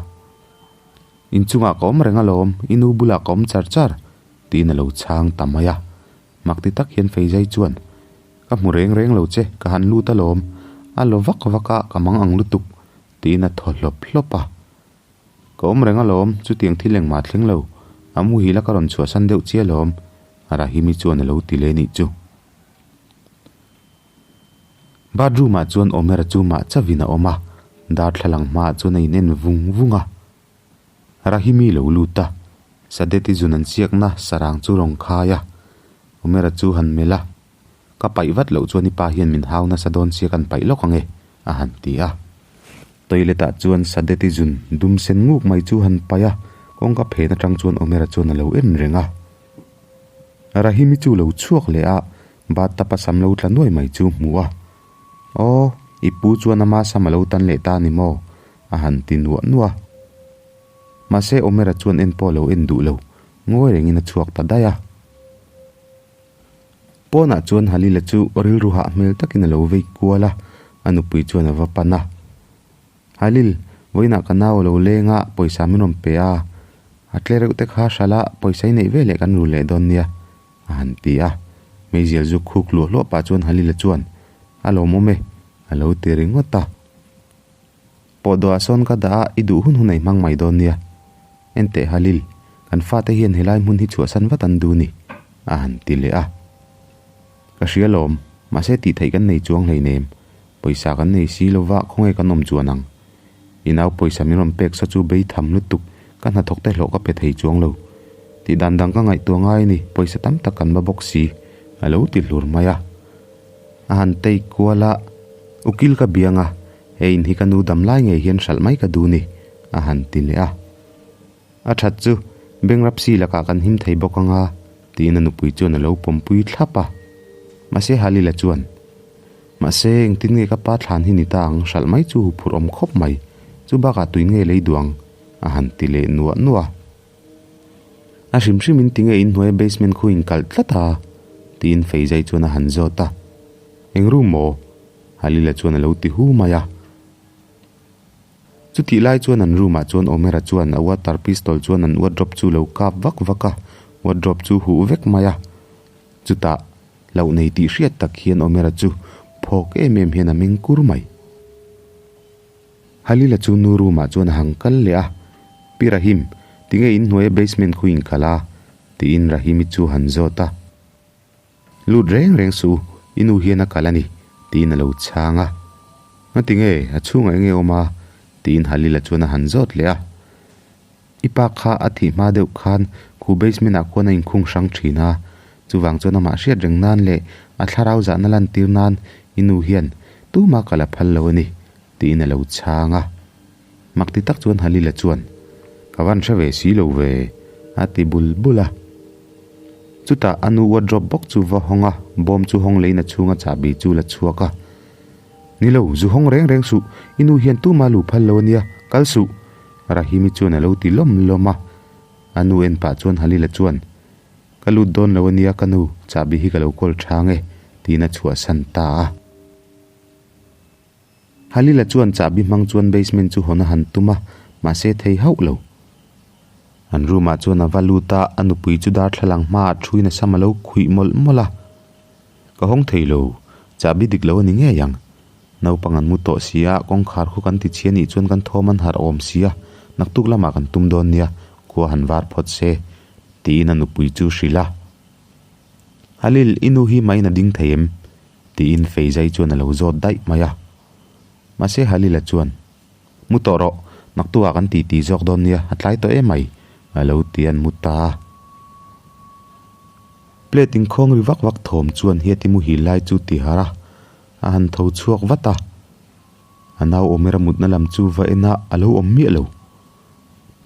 Speaker 2: Inchungah ka awm reng alawm, i nu bulah ka awm char char, tiin a lo chhang ta mai a. Mak ti tak hian Feizai chuan, Ka hmu reng reng lo che, ka han lut alawm, a lo vak vak a, ka mang ang lutuk, tiin a thaw hlawp hlawp a. Ka awm reng alawm, chutiang thil engmah thleng lo, a muhil a ka rawn chhuahsan deuh chiah alawm, Rahimi chuan a lo ti leh nih chu. Bathroom ah chuan Omera chu mah chavin a awm a, darthlalang hmaah chuan a inen vung vung a. Rahimi lo lut a, Sadeti zun an siakna sarang chu rawn khai a, Omera chu han melh a, Ka paih vat loh chuan i pa hian min hau nasa dawn sia kan paih lawk ang e, a han ti a. Toilet ah chuan Sadeti zun dum sen nguk mai chu han paih a, kawngka phen atang chuan Omera chuan a lo en reng a. Rahimi chu lo chhuak leh a, bathtub a sam lo tla nuai mai chu hmu a. Aw, i pu chuan ama sam a lo tan leh ta a ni maw? a han ti nuah nuah a. Mahse Omera chuan en pawh a lo en duh lo, ngawi rengin a chhuak ta daih a. Pawnah chuan Halila chu rilru hah hmel takin a lo vei kual a, a nupui chuan a va pan a. Halil, vawiinah ka nau a lo leng a, pawisa min rawn pe a, a tle reuh te kha hralh a, pawisa i neih ve leh kan rul leh dawn nia, a han ti a. Meizial zu khuk luah hluah pah chuan Halila chuan, A lawmawm e, a lo ti ringawt a. Pawhdawhah sawn ka dah a, i duh hun hun a i hmang mai dawn nia. Enteh Halil, kan fate hian helai hmun hi chhuahsan vat an duh ni, a han ti leh a. Ka hria lawm, mahse tih theih kan nei chuang hleinem. Pawisa kan nei si lova khawnge kan awm chuan ang. I nau pawisa min rawn pek sa chu bei tham lutuk, ka hnathawk te hlawh ka pe thei chuang lo. Tih dan dang ka ngaihtuah ngai a ni, pawisa tam tak kan ba bawk si, a lo ti hlur mai a. A han tei kual a, Ukil ka biang a, he in hi ka nu dam lai ngei hian hralh mai ka duh ni, a han ti leh a. A that chu, Bengrapsi lakah kan him thei bawk anga, tiin a nupui chuan a lo pawmpui thlap a. Mahse Halila chuan, Mahse, engtin nge ka pa thlan hi ni ta ang, hralh mai chu huphurh awm khawp mai, chu bakah tuin nge lei duh ang? a han ti leh nuah nuah a. A hrim hrim in tinge inhnuaia basement khu in kalh tlat a? tiin Feizai chuan a han zawt a. Eng room maw? Halila chuan a lo ti hu mai a. Chutih lai chuan an room ah chuan Omera chuan a water pistol chuan an wardrobe chu lo kap vak vak a, wardrobe chu huh vek mai a. Chutah hlauh nei tih hriat tak hian Omera chu phawk em em hian a meng kur mai. Halila chu nu room ah chuan a hang kal leh a, Pi Rahim, tinge in hnuaia basement khu in kal a? tiin Rahimi chu han zawt a. Lut reng reng suh u, i nu hian a kal a ni, tiin a lo chhang a. Ngati nge, a chhungah enge awm a? tiin Halila chuan a han zawt leh a. I pa kha a thih hma deuh khan khu basement ah khuan a inkhung hrang thin a, chuvang chuan amah hriat reng nan leh a thlarau zahna lantir nan i nu hian tumah kal a phal lo a ni, tiin a lo chhang a. Mak ti tak chuan Halila chuan, Ka van hre ve si lo ve, a ti bul bul a. Chutah a nu wardrobe bawk chu va hawng a, bawm chu hawng leiin a chhunga chahbi chu la chhuak a. Ni lo, zu hawng reng reng suh, i nu hian tumah lu phal lo a nia, kal suh, Rahimi chuan a lo ti lawm lawm a. A nu en pah chuan Halila chuan, Ka lut dawn lo a nia ka nu, chahbi hi ka lo kawl thang e, tiin a chhuahsan ta a. Halila chuan chahbi hmang chuan basement chu hawn a han tum a, mahse thei hauh lo. An room ah chuan a va lut a, a nupui chu darthlalang hmaah thuin a sam a lo khuih mawlh mawlh a. Ka hawng thei lo, chahbi dik lo a ni ngei ang. Naupang an mu tawh si a, kawngkhar khu kan ti chhia nih chuan kan thawm an harh awm si a, naktuk lamah kan tum dawn nia, khua han var phawt se, tiin a nupui chu hrilh a. Halil, i nu hi main a ding thei em? Tiin Feizai chuan a lo zawt daih mai a. Mahse Halila chuan, Mu tawh rawh, naktukah kan titi zawk dawn nia, a tlai tawh em mai, a lo ti an mu ta a. Plate inkhawng ri vak vak thawm chuan hiati muhil lai chu ti harh a, a han tho chhuak vat a. A nau Omera mutna lam chu va en a, a lo awm miah lo.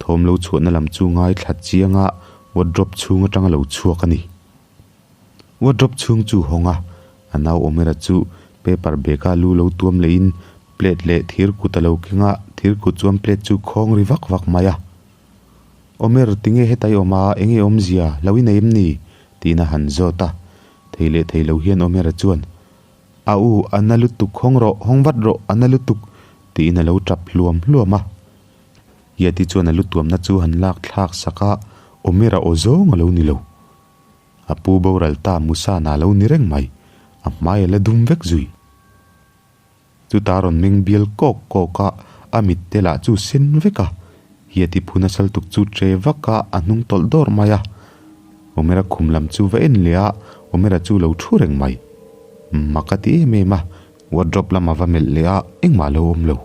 Speaker 2: Thawm lo chhuahna lam chu ngaithla chiang a, wardrobe chhung atang a lo chhuak a ni. Wardrobe chhung chu hawng a, a nau Omera chu paper bag a lu lo tuam lehin plate leh thir kut a lo keng a, thir kut chuan plate chu khawng ri vak vak mai a. Omer, tinge hetai awm a, enge awmzia, lo i nei em ni? tiin a han zawt a. Thei leh thei lo hian Omera chuan, A u, a na lutuk, hawng rawh, hawng vat rawh, a na lutuk! Tiin a lo tap hluam hluam a. Yati chuan a lu tuamna chu han lak thlak sak a, Omera aw zawng a lo ni lo. A pu boral ta Musana a lo ni reng mai, a hmai a la dum vek zui. Chutah rawn meng bial kawk kawk a, a mit te lah chu sen vek a. Yati phu nasa lutuk chu che vak a, a hnung tawlh dawr mai a. Omera khum lam chu va en leh a, Omera chu lo thu reng mai. Mak a ti em em a, wardrobe lam a va melh leh a, engmah a lo awm lo.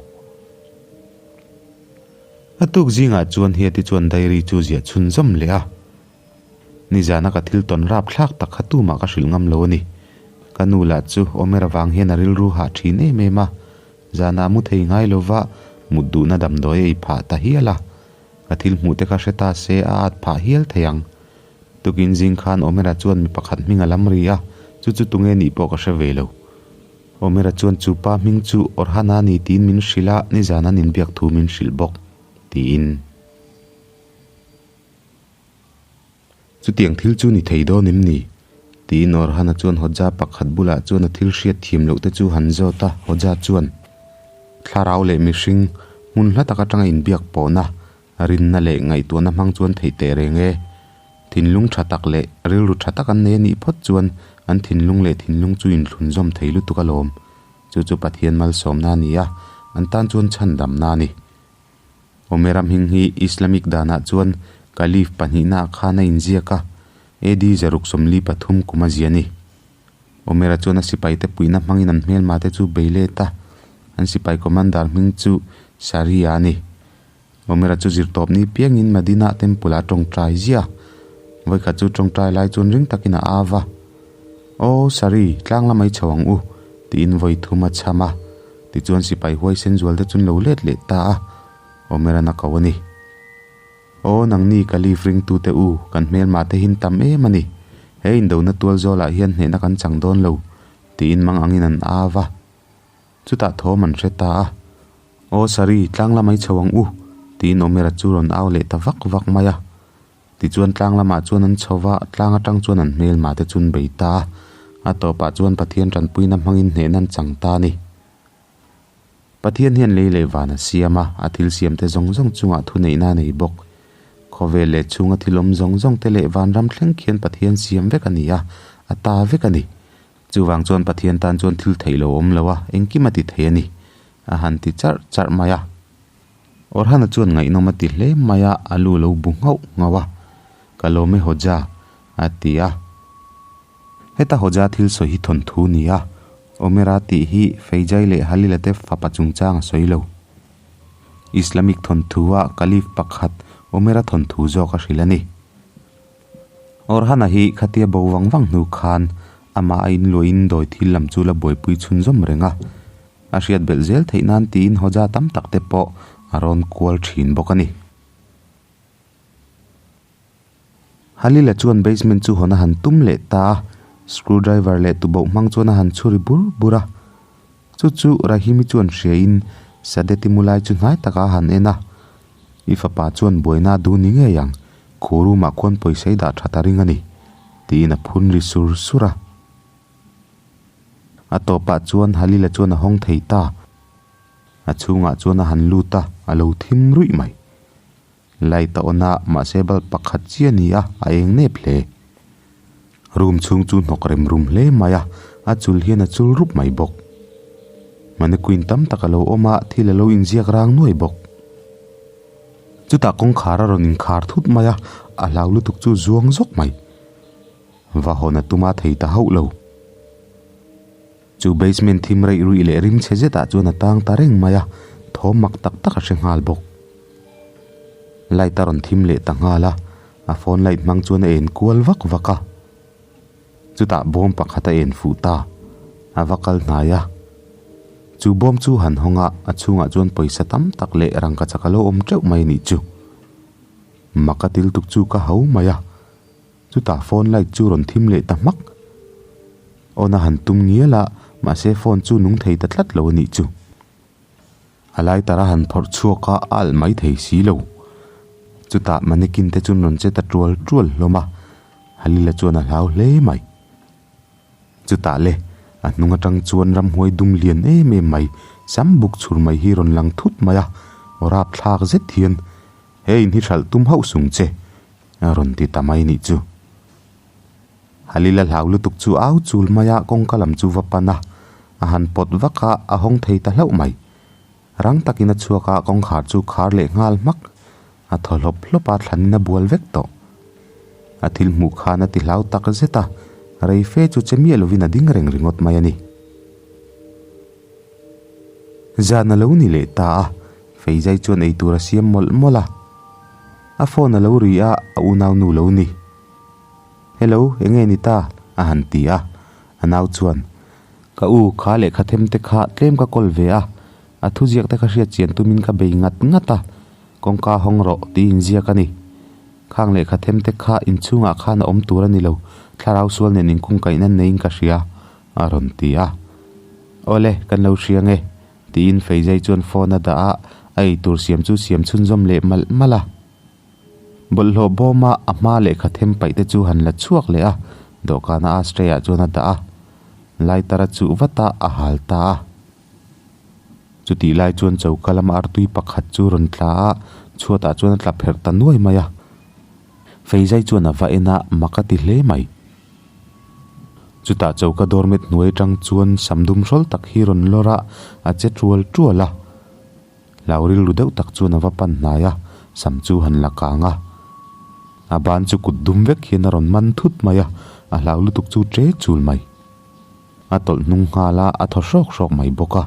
Speaker 2: A tuk zingah chuan Hiati chuan diary chu ziah chhunzawm leh a. Nizana ka thil tawn rap thlak tak kha tumah ka hrilh ngam lo a ni. Ka nu lah chu Omer avang hian a rilru hah thin em em a, zanah mu thei ngai lova mut duhna damdawi a ei phah ta hial a. Ka thil hmuh te kha hre ta se a at phah hial thei ang. Tukin zing khan Omera chuan mi pakhat hming a lam ri a, chu chu tunge nih pawh ka hre ve lo. Omera chuan chu pa hming chu Orhana a ni tiin min hrilh a, nizan an inbiak thu min hrilh bawk, tiin. Chutiang thil chu ni thei dawn em ni? Tiin Orhana chuan Hodja pakhat bulah chuan a thil hriat thiam loh te chu han zawt a, Hodja chuan, Thlarau leh mihring, hmun hla tak atanga inbiak pawhna, rinna leh ngaihtuahna hmang chuan theih teh reng e. Thinlung tha tak leh rilru tha tak an nei a nih phawt chuan an thinlung leh thinlung chu inthlunzawm thei lutuk alawm. Chu chu Pathian malsawmna a ni a, an tan chuan chhandamna a ni. Omer a hming hi Islamic danah chuan Caliph pahnihnaah khan a inziak a, AD 643 kum a zia a ni. Omer-a chuan a sipaite puihna hmangin an hmelmate chu bei let a, an sipai commander hming chu Sharia a ni. Omer-a chu zirtawpni piangin Madinah temple-ah a tawngtai ziah a, vawikhat chu tawngtai lai chuan ring takin a av a, Aw Shari, tlang lamai chho ang u, tiin vawi thum a chham a. Tichuan sipai huaisen zual te chuan lo let leh ta a, Omer-a'n a ko a ni. Aw nangni Caliph ringtute u, kan hmelmah te hin tam em a ni. He indona tual zawlah hian hnehna kan chang dawn lo, tiin mang angin an av a. Chutah thawm an hre ta a. Aw Sari, tlang lamai chho ang u, tiin Omer-a chu rawn au leh ta vak vak mai a. Tichuan tlang lamah chuan an chho va, tlang atang chuan an hmelmah te chun bei ta a. A tawpah chuan Pathian tanpuina hmangin hnehna an chang ta a ni. Pathian hian lei leh van a siam a, a thil siamte zawng zawng chungah thuneihna a nei bawk. Khawvel leh chhunga thil awm zawng zawng te leh vanram thleng khian Pathian siam vek a ni a, a ta vek a ni. Chuvang chuan Pathian tan chuan thil theih lo awm lo a, engkim a ti thei a ni, a han ti charh charh mai a. Orhana chuan ngaihnawm a ti hle mai a, a lu lo bu nghauh nghauh a, Ka lawm e Hodja, a ti a. Heta Hodja thil sawi hi thawnthu ni a, Omera tih hi Feijai leh Halila te fapa chungchang a sawi lo. Islamic thawnthu ah Caliph pakhat Omera thawnthu zawk a hrilh a ni. Orhana hi khatia bo vang vang hnu khan amah a inluahin dawi thil lam chu la buaipui chhunzawm reng a. A hriat belh zel theih nan tiin Hodja tam tak te pawh a rawn kual thin bawk a ni. Halila chuan basement chu hawn a han tum leh ta a, screwdriver leh tuboh hmang chuan a han chhuri bur bur a. Chu chu Rahimi chuan hriain Sadeti mu lai chu hnai takah a han en a, I fapa chuan buaina a duh ni ngei ang, khu room ah khuan pawisa i dah tha ta ring a ni, tiin a phun ri sur sur a. A tawpah chuan Halila chuan a hawng thei ta. A chhungah chuan a han lut a, a lo thim ruih mai. Light a on a, mahse bulb pakhat chiah a ni a, a eng nep hle. Room chhung chu hnawk rem rum hle mai a, a chul hian a chul rup mai bawk. Mannequin tam tak a lo awm a, thil a lo inziak rang nuai bawk. Chutah kawngkhar a rawn inkhar thut mai a, a hlau lutuk chu zuang zawk mai. Va hawn a tum a thei ta hauh lo. Chu basement thim reih ruih leh rim chhe zetah chuan a tang ta reng mai a, thawm mak tak tak a hre nghal bawk. Light a rawn thim leh ta nghal a, a phone light hmang chuan a en kual vak vak a. Chutah bawm pakhat a en fuh ta, a va kal hnai a. Chu bawm chu han hawng a, a chhungah chuan pawisa tam tak leh rangkachak a lo awm teuh mai a nih chu. Mak a til tuk chu ka hau mai a. Chutah phone light chu rawn thim leh ta hmak. On a han tum ngial a, mahse phone chu nung thei ta tlat lo a nih chu. A lighter a han phawrh chhuak a, a alh mai thei si lo. Chutah mannequin te chuan rawn che ta tual tual hlawm a, Halila chuan a hlau hle mai. Chutah le, a hnung atang chuan ramhuai dum lian em em mai, Sam buk chhur mai hi rawn lang thut mai a, aw rapthlak zet hian, He in hi hralh tum hauh sung che, a rawn ti ta mai nih chu. Halil a hlau lutuk chu au chul mai a, kawngka lam chu va pan a, a han pawt vak a, a hawng thei ta hlauh mai. Rang takin a chhuak a, kawngkhar chu khar leh nghal hmak. A thaw hlawp hlawp a, thlanin a bual vek tawh. A thil hmuh khan a ti hlau tak zet a, rei fe chu che miah lovin a ding reng ringawt mai a ni. Zan a lo ni leh ta a, Feizai chuan eitur a siam mawlh mawlh a. A phone a lo ri a, a unaunu lo ni. Hello, enge ni ta? a han ti a. A nau chuan, Ka u, kha lehkha them te kha tlem ka kawl ve a, a thuziak te kha hriat chian tumin ka bei ngat ngat a, kawngka hawng rawh tiin ziak a ni. Khang lehkha them te kha inchhungah khan a awm tur a ni lo, thlarau sual nen inkungkaihna neiin ka hria, a rawn ti a. Awle, kan lo hria nge, tiin Feizai chuan phone a dah a, a eitur siam chu siam chhunzawm leh malh malh a. Bawlhhlawh bawma a hma lehkha them paih te chu han la chhuak leh a, dawhkana ashtray ah chuan a dah a, lighter a chuh vat a, a hal ta a. Chutih lai chuan choka lama artui pakhat chu rawn tla a, chhuatah chuan a tla pherh ta nuai mai a. Feizai chuan a va en a, mak a ti hle mai. Chutah choka doormat hnuai atang chuan sam dum hrawl tak hi rawn lawr a, a che tual tual a. Hlau rilru deuh tak chuan a va pan hnai a, sam chu han la kang a. A ban chu kut dum vek hian a rawn man thut mai a, a hlau lutuk chu che chul mai. A tawlh hnung nghal a, a thaw hrawk hrawk mai bawk a.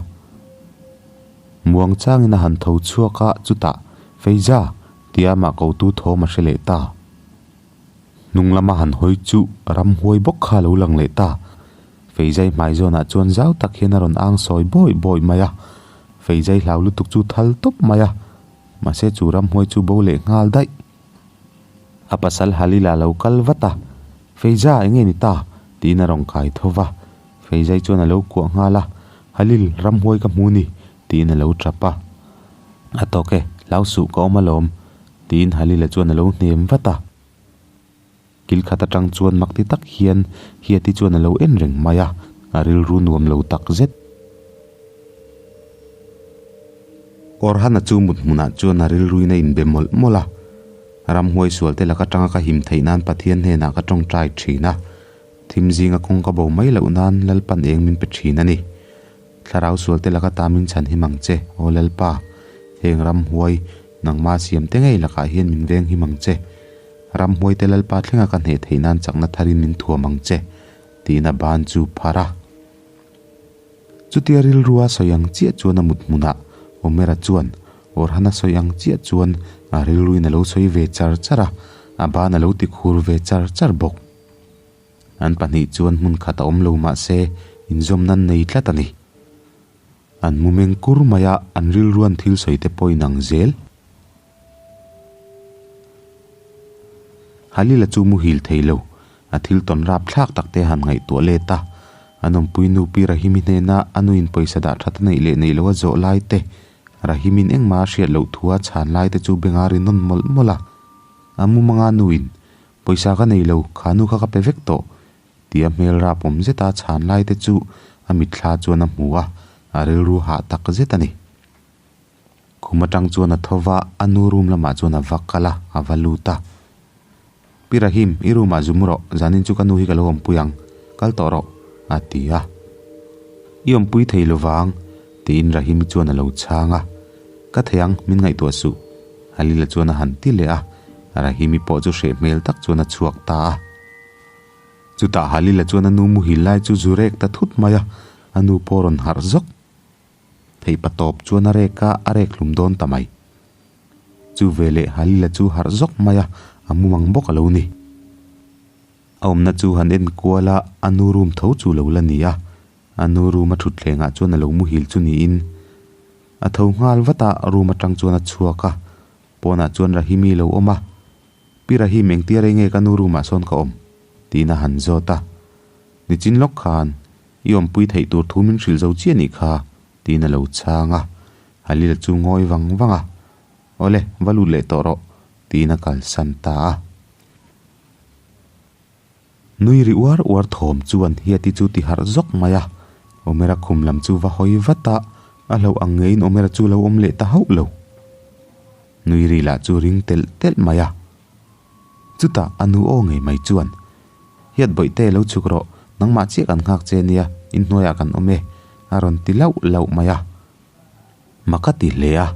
Speaker 2: Muang changin a han tho chhuak a, chutah, Feiza! tia amah kotu thawm a hre leh ta. Hnung lama han hawi chu ramhuai bawk kha a lo lang leh ta. Feizai hmai zawnah chuan zau tak hian a rawn ang sawi bawi bawi mai a. Feizai hlau lutuk chu thal tawp mai a. Mahse chu ramhuai chu bo leh nghal daih. A pasal Halil a lo kal vat a, Feiza enge ni ta? tiin a rawn kai tho va. Feizai chuan a lo kuah nghal a, Halil, ramhuai ka hmu ni, tiin a lo tap a. A tawk e, hlau suh ka awm alawm, tiin Halila chuan a lo hnem vat a. Kil khat atang chuan mak ti tak hian Hiati chuan a lo en reng mai a, a rilru nuam lo tak zet. Orhana chu mut hmunah chuan a rilruin a inbe mawlh mawlh a, Ramhuai sualte laka tanga ka him theih nan Pathian hnenah ka tawngtai thin a, thim zinga kawng ka bo mai loh nan Lalpan eng min pe thin a ni. Thlarau sualte laka ta min chhan him ang che, aw Lalpa. Heng ramhuai, nangma siam te ngei lakah hian min veng him ang che. Ramhuaite Lalpa thlenga ka hneh theih nan chakna tharin min thuam ang che, tiin a ban chu phar a. Chutia rilrua sawi ang chiah chuan a mut hmunah Omera chuan Orhana sawi ang chiah chuan a rilruin a lo sawi ve char char a, a ban a lo ti khur ve char char bawk. An pahnih chuan hmun khat a awm lo mah se inzawmna an nei tlat a ni. An mu meng kur mai a, an rilruan thil sawi te pawh inang zel. Halila chu muhil thei lo, a thil tawn rap thlak tak te han ngaihtuah let a. An awmpui nu Pi Rahimi hnena a nuin pawisa dah that a neih leh neih loh a zawh lai te, Rahimin engmah a hriat loh thu a chhan lai te chu benga ri nawn mawlh mawlh a. A mumanga nuin Pawisa ka nei lo, kha nu kha ka pe vek tawh, tia hmel rap awm zeta chhan lai te chu a mitthla chuan a hmu a, a rilru hah tak zet a ni. Khum atang chuan a tho va, a nu room lamah chuan a va kal a, a va lut a. Pi Rahim, i room ah zum rawh, zanin chu ka nu hi ka lo awmpui ang, kal tawh rawh, a ti a. I awmpui thei lovang, tiin Rahimi chuan a lo chhang a. Ka thei ang, min ngaihtuah suh. Halila chuan a han ti leh a, Rahimi pawh chu hreh hmel tak chuan a chhuak ta a. Chutah Halila chuan a nu muhil lai chu zu rek ta thut mai a, a nu pawh rawn harh zawk. Theihpa tawp chuan a rek a, a rek hlum dawn ta mai. Chu veleh Halila chu harh zawk mai a, a mumang bawk a lo ni. A awmna chu han en kual a, a nu room tho chu lo la ni a. A nu room a thutthlengah chuan a lo muhil chu niin a tho nghal vat a, room atang chuan a chhuak a, pawnah chuan Rahimi lo awm a, Pi Rahim engtia rei nge ka nu room ah sawn ka awm? tiin a han zawt a, Nichin lawk khan i awmpui theih tur thu min hrilh zo chiah nih kha tiin a lo chhang a, Halil chu ngawi vang vang a, Awle, va lut leh tawh rawh tiin a kalsan ta a. Nui ri uar uar thawm chuan Hiati chu ti harh zawk mai a, Omera khum lam chu va hawi vat a, A hlauh ang ngeiin Omera chu lo awm leh ta hauh lo. Nui ri lah chu ring telh telh mai a. Chutah a nu aw ngei mai chuan, Hiat bawihte lo chhuk rawh, nangmah chiah kan nghak che nia, inhnuaiah kan awm e, a rawn ti lauh lauh mai a. Mak a ti hle a,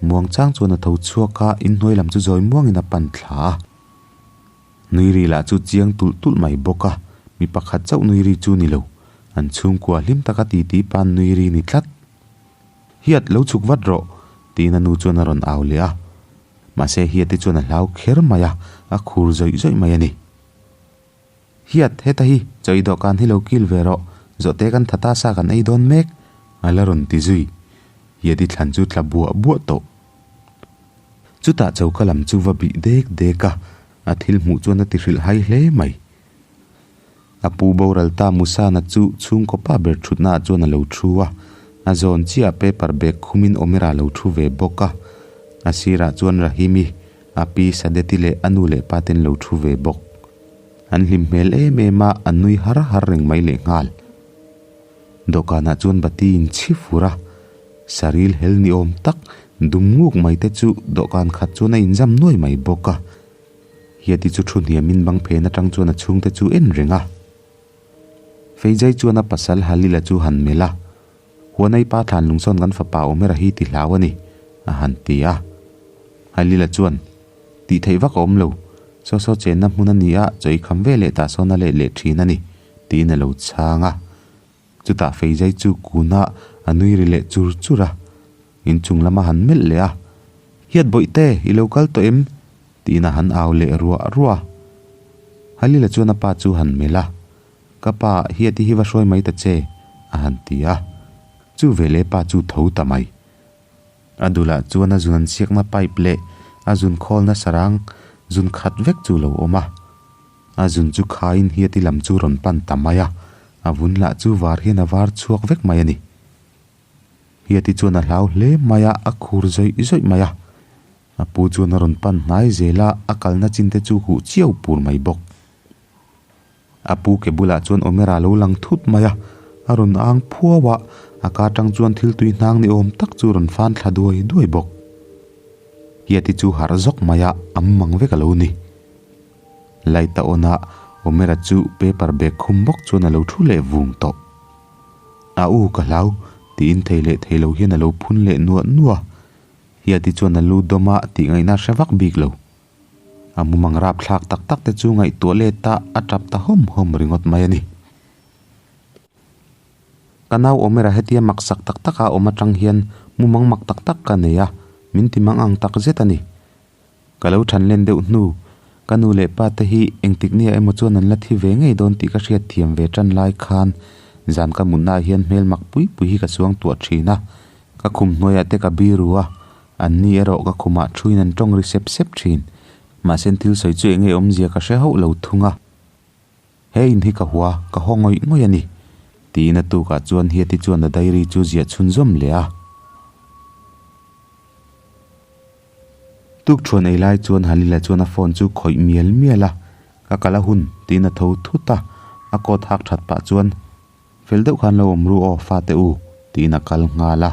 Speaker 2: muangchang chuan a tho chhuak a, inhnuai lam chu zawi muangin a pan thla a. Nui ri lah chu chiang tulh tulh mai bawk a, mi pakhat chauh nui ri chu ni lo, an chhungkua hlim taka titi pan nui ri ni tlat. Hiat, lo chhuk vat rawh, tiin a nu chuan a rawn au leh a. Mahse Hiat te chuan a hlau kher mai a, a khur zawih zawih mai a ni. Hiat, heta hi, chaw i dawhkan hi lo kil ve rawh, zawhte kan tha ta sa kan ei dawn mek, a la rawn ti zui. Hiat i thlan chu tla buah buah tawh. Chutah choka lam chu va bih dek dek a, a thil hmuh chuan a ti hrilh hai hle mai. A pu boral ta Musana chu chhungkaw pa ber thutnaah chuan a lo thu a, a zawn chiah paper bag khumin Omera lo thu ve bawk a, a sirah chuan Rahimi, a pi Sadeti leh a nu leh pa ten lo thu ve bawk. An hlim hmel em em a, an nui har har reng mai lehnghal. Dawhkanah chuan bati in chhi fur a, saril hel ni awm tak dum nguk mai te chu dawhkan khat chuan a inzam nuai mai bawk a. Hiati chu thu hniamin bang phen atang chuan a chhungte chu en reng a. Feijai chuan a pasal Halila chu han melh a, Huanai pa thlan lungsawn kan fapa Omera hi ti hlau a ni, a han ti a. Halila chuan, Tih theih vak a awm lo, saw saw chenna hmun a ni a, chaw i kham ve leh tah sawn a let leh thin a ni, tiin a lo chhang a. Chutah Feizai chu kun a, a nui ri leh chur chur a. Inchung lama han melh leh a, Hiat bawihte, i lo kal tawh em? Tiin a han au leh ruah ruah a. Halila chuan a pa chu han melh a, Ka pa, Hiati hi va hruai mai ta che, a han ti a. Chu veleh pa chu tho ta mai. A dulah chuan a zun an siakna pipe leh a zun khawlna sarang zun khat vek chu lo awm a. A zun chu khaiin Hiati lam chu rawn pan ta mai a, a vun lah chu var hian a var chhuak vek mai a ni. Hiati chuan a hlau hle mai a, a khur zawih zawih mai a. A pu chuan a rawn pan hnai zel a, a kalna chin te chu huh chiau pur mai bawk. A pu ke bulah chuan Omera lo lang thut mai a, a rawn ang phuau a, a ka tang chuan thil tui hnang ni awm tak chu rawn fan thla duai duai bawk. Hiati chu harh zawk mai a, a mumang vek a lo ni. Light a on a, Omera chu paper bag khum bawk chuan a lo thu leh vung tawh. A u ka hlau, tiin thei leh thei lo hian a lo phun leh nuah nuah a. Hiati chuan a lu dawm a tih ngaihna hre vak bik lo. A mumang rap thlak tak tak te chu ngaihtuah let a, a tap ta hawm hawm ringawt mai a ni. Ka nau Omera hetia mak sak tak tak a awm atang hian mumang mak tak tak ka nei a, min ti mang ang tak zet a ni. Ka lo than len deuh hnu, ka nu leh pa te hi engtik nia emaw chuan an la thi ve ngei dawn tih ka hriat thiam ve tan lai khan zan ka mutnaah hian hmel mak pui pui hi ka suang tuah thin a, ka khum hnuaiah te ka biru a, an ni erawh ka khumah thuin an tawng ri sep sep thin. Mahse thil sawi chu eng nge awmzia ka hre hauh lo thung a. He in hi ka hua, ka haw ngawih ngawih a ni, tiin a tukah chuan Hiati chuan a diary chu ziah chhunzawm leh a. Tukṭhuan ei lai chuan Halila chuan a phone chu khawih mial mial a, Ka kal a hun, tiin a tho thut a, a coat hak ṭhat pah chuan, Fel deuh khan lo awm ru aw, fate u, tiin a kal nghal a.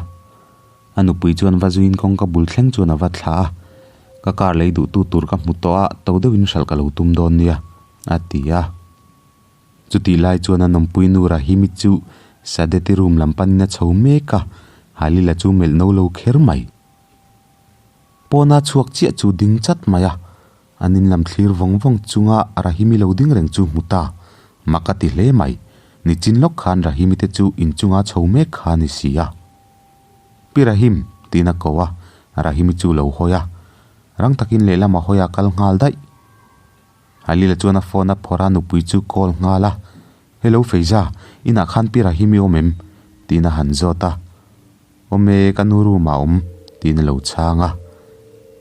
Speaker 2: A nupui chuan va zuiin kawngka bul thleng chuan a va thlah a, Ka car lei duhtu tur ka hmu tawh a, to deuhin hralh ka lo tum dawn nia, a ti a. Chutih lai chuan a nawmpui nu Rahimi chu Sadeti room lam panin a chho mek a, Halila chu melh no lo kher mai. Pawna chhuak chiah chu ding chat mai a, an in lam thlir vawng vawng chunga Rahimi lo ding reng chu hmu ta. Mak a ti hle mai. Nichin lawk khan Rahimi te chu inchunga chho mek kha a ni si a. Pi Rahim, tiin a ko a, Rahimi chu lo hawi a. Rang takin lehlam a hawi a kal nghal daih. Halila chuan a phone a phawrh a nupui chu call nghal a, Hello Feiza, inah khan Pi Rahimi awm em? tiin a han zawt a. Awm e, ka nu room ah awm, tiin a lo chhang a.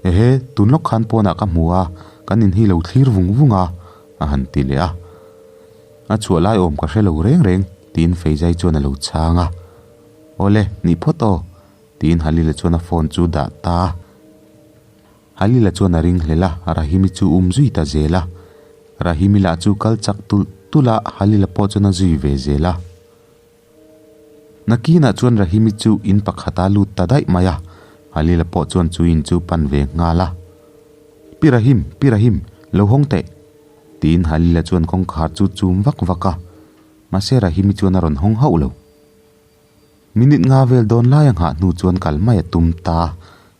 Speaker 2: Ehe, tun lawk khan pawnah ka hmu a, kan in hi lo thlir vung vung a, a han ti leh a. A chhuah lai awm ka hre lo reng reng, tiin Feizai chuan a lo chhang a. Awle, nih phawt aw, tiin Halila chuan a phone chu dah ta a. Halila chuan a ring hlel a, Rahimi chu um zui ta zel a. Rahimi lah chu kal chak tulh tulh a, Halila pawh chuan a zui ve zel a. Nakinah chuan Rahimi chu in pakhata lut ta daih mai a, Halila pawh chuan chu in chu pan ve nghal a. Pi Rahim, Pi Rahim, lo hawng teh! tiin Halila chuan kawngkhar chu chum vak vak a, mahse Rahimi chuan a rawn hawng hauh lo. Minute nga vel dawn lai a nghah hnu chuan kal mai a tum ta a,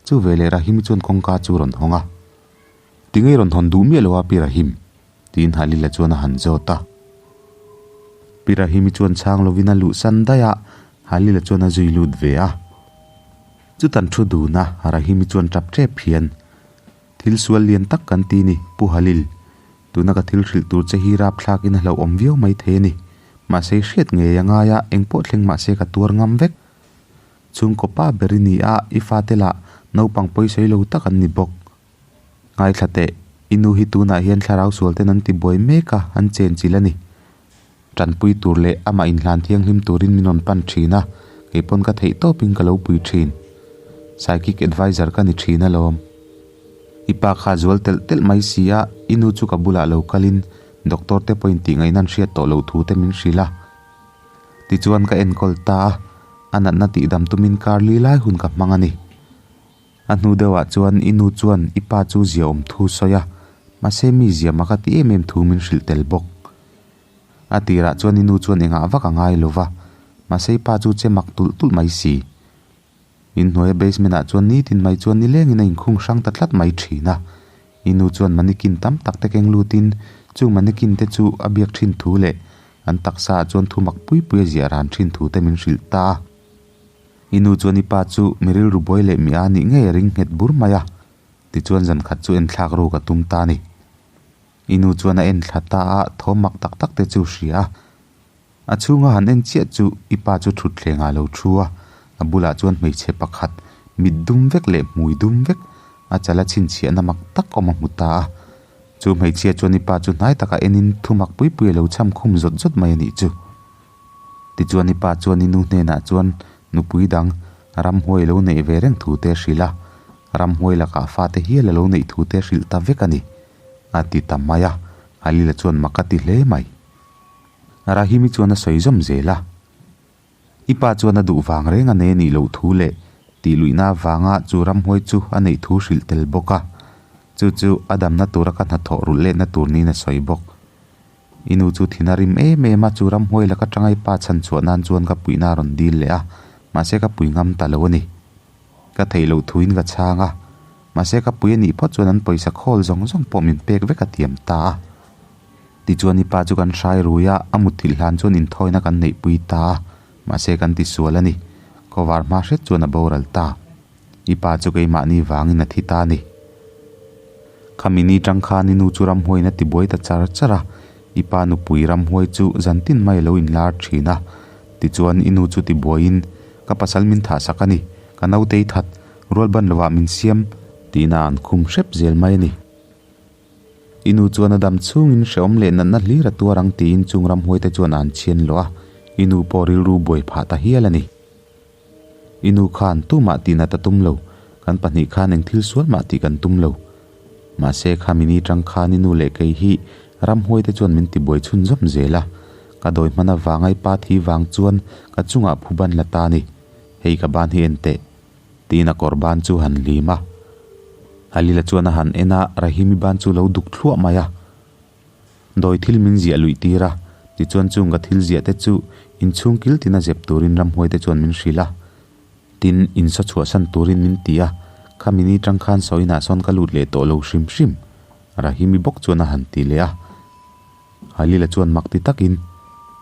Speaker 2: chu veleh Rahimi chuan kawngka chu rawn hawng a. Tinge rawn hawn duh miah lo a Pi Rahim? tiin Halila chuan a han zawt a. Pi Rahimi chuan chhang lovin a luhsan daih a, Halila chuan a zui lut ve a. Chutan thu dun a, Rahimi chuan tap tep hian, Thil sual lian tak kan ti ni, Pu Halil. Tuna ka thil hrilh tur che hi rapthlakin a hlauhawm viau mai thei a ni. Mahse i hriat ngei a ngai a, engpawh thleng mahse ka tuar ngam vek. Chhungkaw pa ber i ni a, i fate lah naupang pawisawi lo tak an ni bawk. Ngaithla teh, i nu hi tunah hian thlarau sual ten an ti buai mek a, an chenchilh a ni. Tanpui tur leh amah inhlan thianghlim turin min rawn pan thin a, kei pawn ka theih tawpin ka lo pui thin. Psychic adviser ka ni thin alawm. I pa kha zual telh telh mai si a, i nu chu ka bulah lo kalin doctor te pawhin tih ngaihna an hriat tawh loh thu te min hrilh a. Tichuan ka enkawl ta a, a natna tihdam tumin kar li lai hun ka hmang a ni. A hnu deuhah chuan i nu chuan i pa chu zia awm thu sawi a, mahse mi zia mak a ti em em thu min hrilh tel bawk. A tirah chuan i nu chuan engah vak a ngai lo va, mahse i pa chu che mak tulh tulh mai si. Inhnuaia basement ah chuan nitin mai chuan nilengin a inkhung hrang ta tlat mai thin a. I nu chuan mannequin tam tak te keng lutin chung mannequin te chu a biak thin thu leh an taksa ah chuan thu mak pui pui a ziah ran thin thu te min hrilh ta a. I nu chuan i pa chu mi rilru buai leh mi a nih ngei a ring nghet bur mai a, tichuan zan khat chu enthlak ru ka tum ta a ni. I nu chuan a enthla ta a, thawm mak tak tak te chu hria a. A chhunga han en chiah chu i pa chu thutthleng ah lo thu a, a bulah chuan hmeichhe pakhat mit dum vek leh hmui dum vek a chal a chhinchhiahna mak tak awm a hmu ta a. Chu hmeichhia chuan i pa chu hnai takah enin thu mak pui pui a lo cham khum zawt zawt mai a nih chu. Tichuan i pa chuan i nu hnenah chuan nupui dang ramhuai lo neih ve reng thu te a hrilh a, ramhuai lakah fate hial a lo neih thu te a hrilh ta vek a ni, a ti ta mai a, Halila chuan mak a ti hle mai. Rahimi chuan a sawi zawm zel a, I pa chuan a duh vang reng a nei a nih loh thu leh tih luihna avanga chu ramhuai chu a neih thu hrilh tel bawk a, chu chu a damna tura ka hnathawh rulh letna tur niin a sawi bawk. I nu chu thin a rim em em a, chu ramhuai laka tanga i pa chhan chhuah nan chuan ka puihna a rawn dil leh a, mahse ka pui ngam ta lo a ni. Ka theih loh thuin ka chhang a, mahse ka pui a nih phawt chuan an pawisa khawl zawng zawng pawh min pek vek a tiam ta a. Tichuan i pa chu kan hrai rui a, a mutthilh hlan chuan inthawina kan neihpui ta a, mahse kan tisual a ni. Khawvar hma hret chuan a boral ta. I pa chu keimahni vangin a thi ta a ni. Khami ni tang khan i nu chu ramhuaiin a tibuai ta char char a, i pa nupui ramhuai chu zantin mai a lo inlar thin a. Tichuan i nu chu tibuaiin, Ka pasal min thah sak a ni, ka nautei that, rualban lovah min siam, tiin a an khum hrep zel mai a ni. I nu chuan a dam chhungin hrehawm leh natna hlir a tuar ang tiin chung ramhuaite chuan a an chhian loh a, i nu pawh rilru buai phah ta hial a ni. I nu khan tumah tihnat a tum lo, kan pahnih khan eng thil sual mah tih kan tum lo. Mahse kha mini tang khan i nu leh kei hi ramhuaite chuan min tibuai chhunzawm zel a, ka dawi hman avanga i pa thi vang chuan ka chungah phu ban la ta a ni, hei ka ban hi en teh. Tiin a kawr ban chu han hlim a. Halila chuan a han en a, Rahimi ban chu lo duk thluah mai a. Dawi thil min ziah luih tir a, tichuan chung ka thil ziah te chu inchhung kil tina zep turin ramhuai te chuan min hrilh a. Tin, insaw chhuahsan turin min ti a, khami ni tang khan sawiinah sawn ka lut leh tawh lo hrim hrim, Rahimi bawk chuan a han ti leh a. Halila chuan mak ti takin,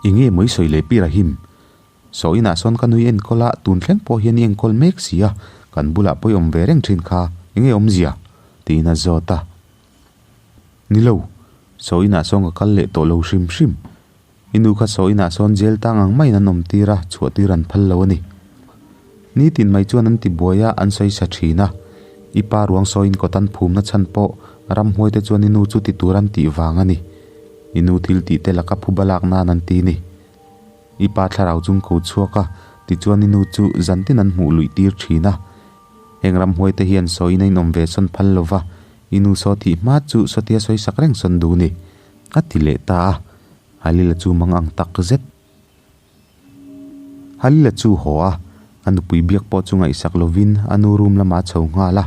Speaker 2: I nge maw i sawi leh pi Rahim? Sawiinah sawn ka nui enkawl a, tun thleng pawh hian i enkawl mek si a, kan bulah pawh i awm ve reng thin kha, enge awmzia? tiin a zawt a. Ni lo, sawiinah sawn ka kal leh tawh lo hrim hrim. I nu kha sawiinah sawn jail tang ang maiin an awm tir a, chhuah tir an phal lo a ni. Nitin mai chuan an ti buai a, an sawi sa thin a. I pa ruang sawiin kawt an phumna chhan pawh ramhuai te chuan i nu chu ti tur an tih vang a ni. I nu thil tih te laka phuba lak nan an ti ni. I pa thlarau chung ko chhuak a, tichuan i nu chu zantin an hmuh luih tir thin a. Heng ramhuai te hian sawiin a inawm ve sawn phal lo va, i nu saw thih hma chu sawtia sawi sak reng sawn duh ni, a ti leh ta a. Halila chu mang ang tak zet. Halila chu haw a, a nupui biak pawh chu ngaihsak lovin a nu room lamah a chho nghal a.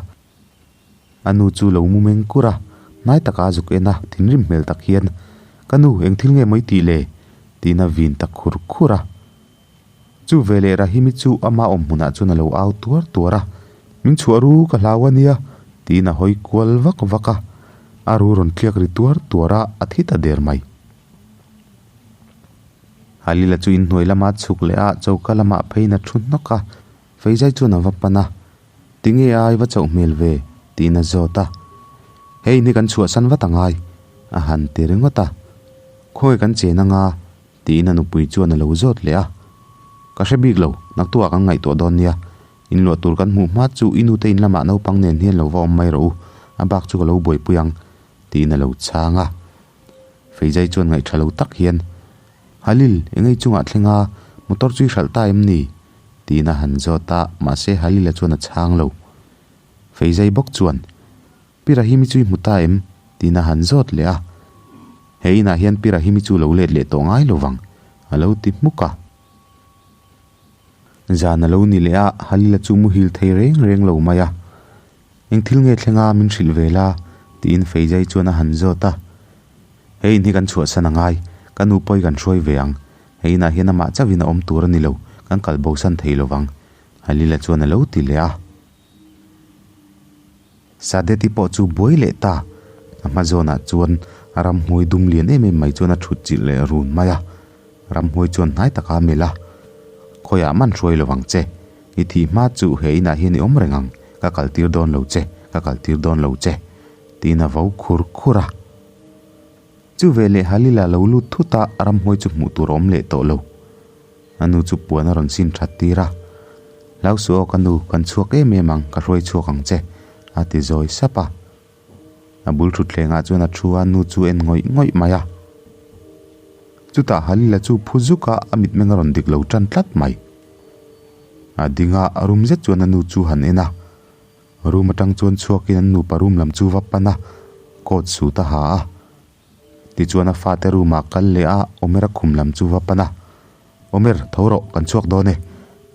Speaker 2: A nu chu lo mu meng kur a, hnai taka a zuk en a, thinrim hmel tak hian, Ka nu, eng thil nge maw i tih le? tiin a vin ta khur khur a. Chu veleh Rahimi chu ama awm hmunah chuan a lo au tuar tuar a, Min chhuah ru, ka hlau a nia, tiin a hawi kual vak vak a. A ru rawn tliak ri tuar tuar a, a thi ta der mai. Halila chu inhnuai lama chhuk leh a, choka lamah pheiin a thu hnawk a, Feizai chuan a va pan a, Tinge a i va chauh hmel ve? tiin a zawt a. Hei ni kan chhuahsan vat a ngai, a han ti ringawt a. Khawi kan chen anga? tiin a nupui chuan a lo zawt leh a. Ka hre bik lo, naktuah kan ngaihtuah dawn nia. Inluah tur kan hmuh hma chu i nute in lamah naupang nen hian lo va awm mai rawh u, a bak chu ka lo buaipui ang, tiin a lo chhang a. Feizai chuan ngaihṭha lo tak hian, Halil, engei chungah thleng a, motor chu i hralh ta em ni? tiin a han zawt a, mahse Halil-a chuan a chhang lo. Feizai bawk chuan, Pi Rahimi chu i hmu ta em? tiin a han zawt leh a. He inah hian Pi Rahimi chu lo let leh tawh ngai lo vang, a lo ti hmuk a. Zan a lo ni leh a, Halil-a chu muhil thei reng reng lo mai a. Eng thil nge thleng a min hrilh ve la? tiin Feizai chuan a han zawt a. He in hi kan chhuahsan a ngai, ka nu pawi kan hruai ve ang. He inah hian amah chauhin a awm tur a ni lo, kan kal bosan thei lo vang, Halila chuan a lo ti leh a. Sadeti pawh chu buai leh ta. A hma zawnah chuan ramhmuai dum lian em em mai chuan a thut chilh leh run mai a. Ramhmuai chuan hnai taka a melh a, Khawiah man hruai lo vang che. I thih hma chu he inah hian i awm reng ang, ka kaltir dawn lo che, ka kaltir dawn lo che, tiin a vo khur khur a. Chu veleh Halila lo lut thut a, ramhmuai chu hmuh tur a awm leh tawh lo. A nu chu puan a rawn sin that tir a, Hlau suh aw ka nu, kan chhuak em em ang, ka hruai chhuak ang che, a ti zawi sap a. A bul thutthlengah chuan a thu a, nu chu en ngawih ngawih mai a. Chutah Halila chu phu zuk a, a mitmeng a rawn dik lo tan tlat mai. A ding a, rum zet chuan a nu chu han en a. Room atang chuan chhuakin an nupa room lam chu va pan a, coat suit a ha a. Tichuan a fate room ah kal leh a, Omer-a khum lam chu va pan a. Omer, tho rawh, kan chhuak dawn e,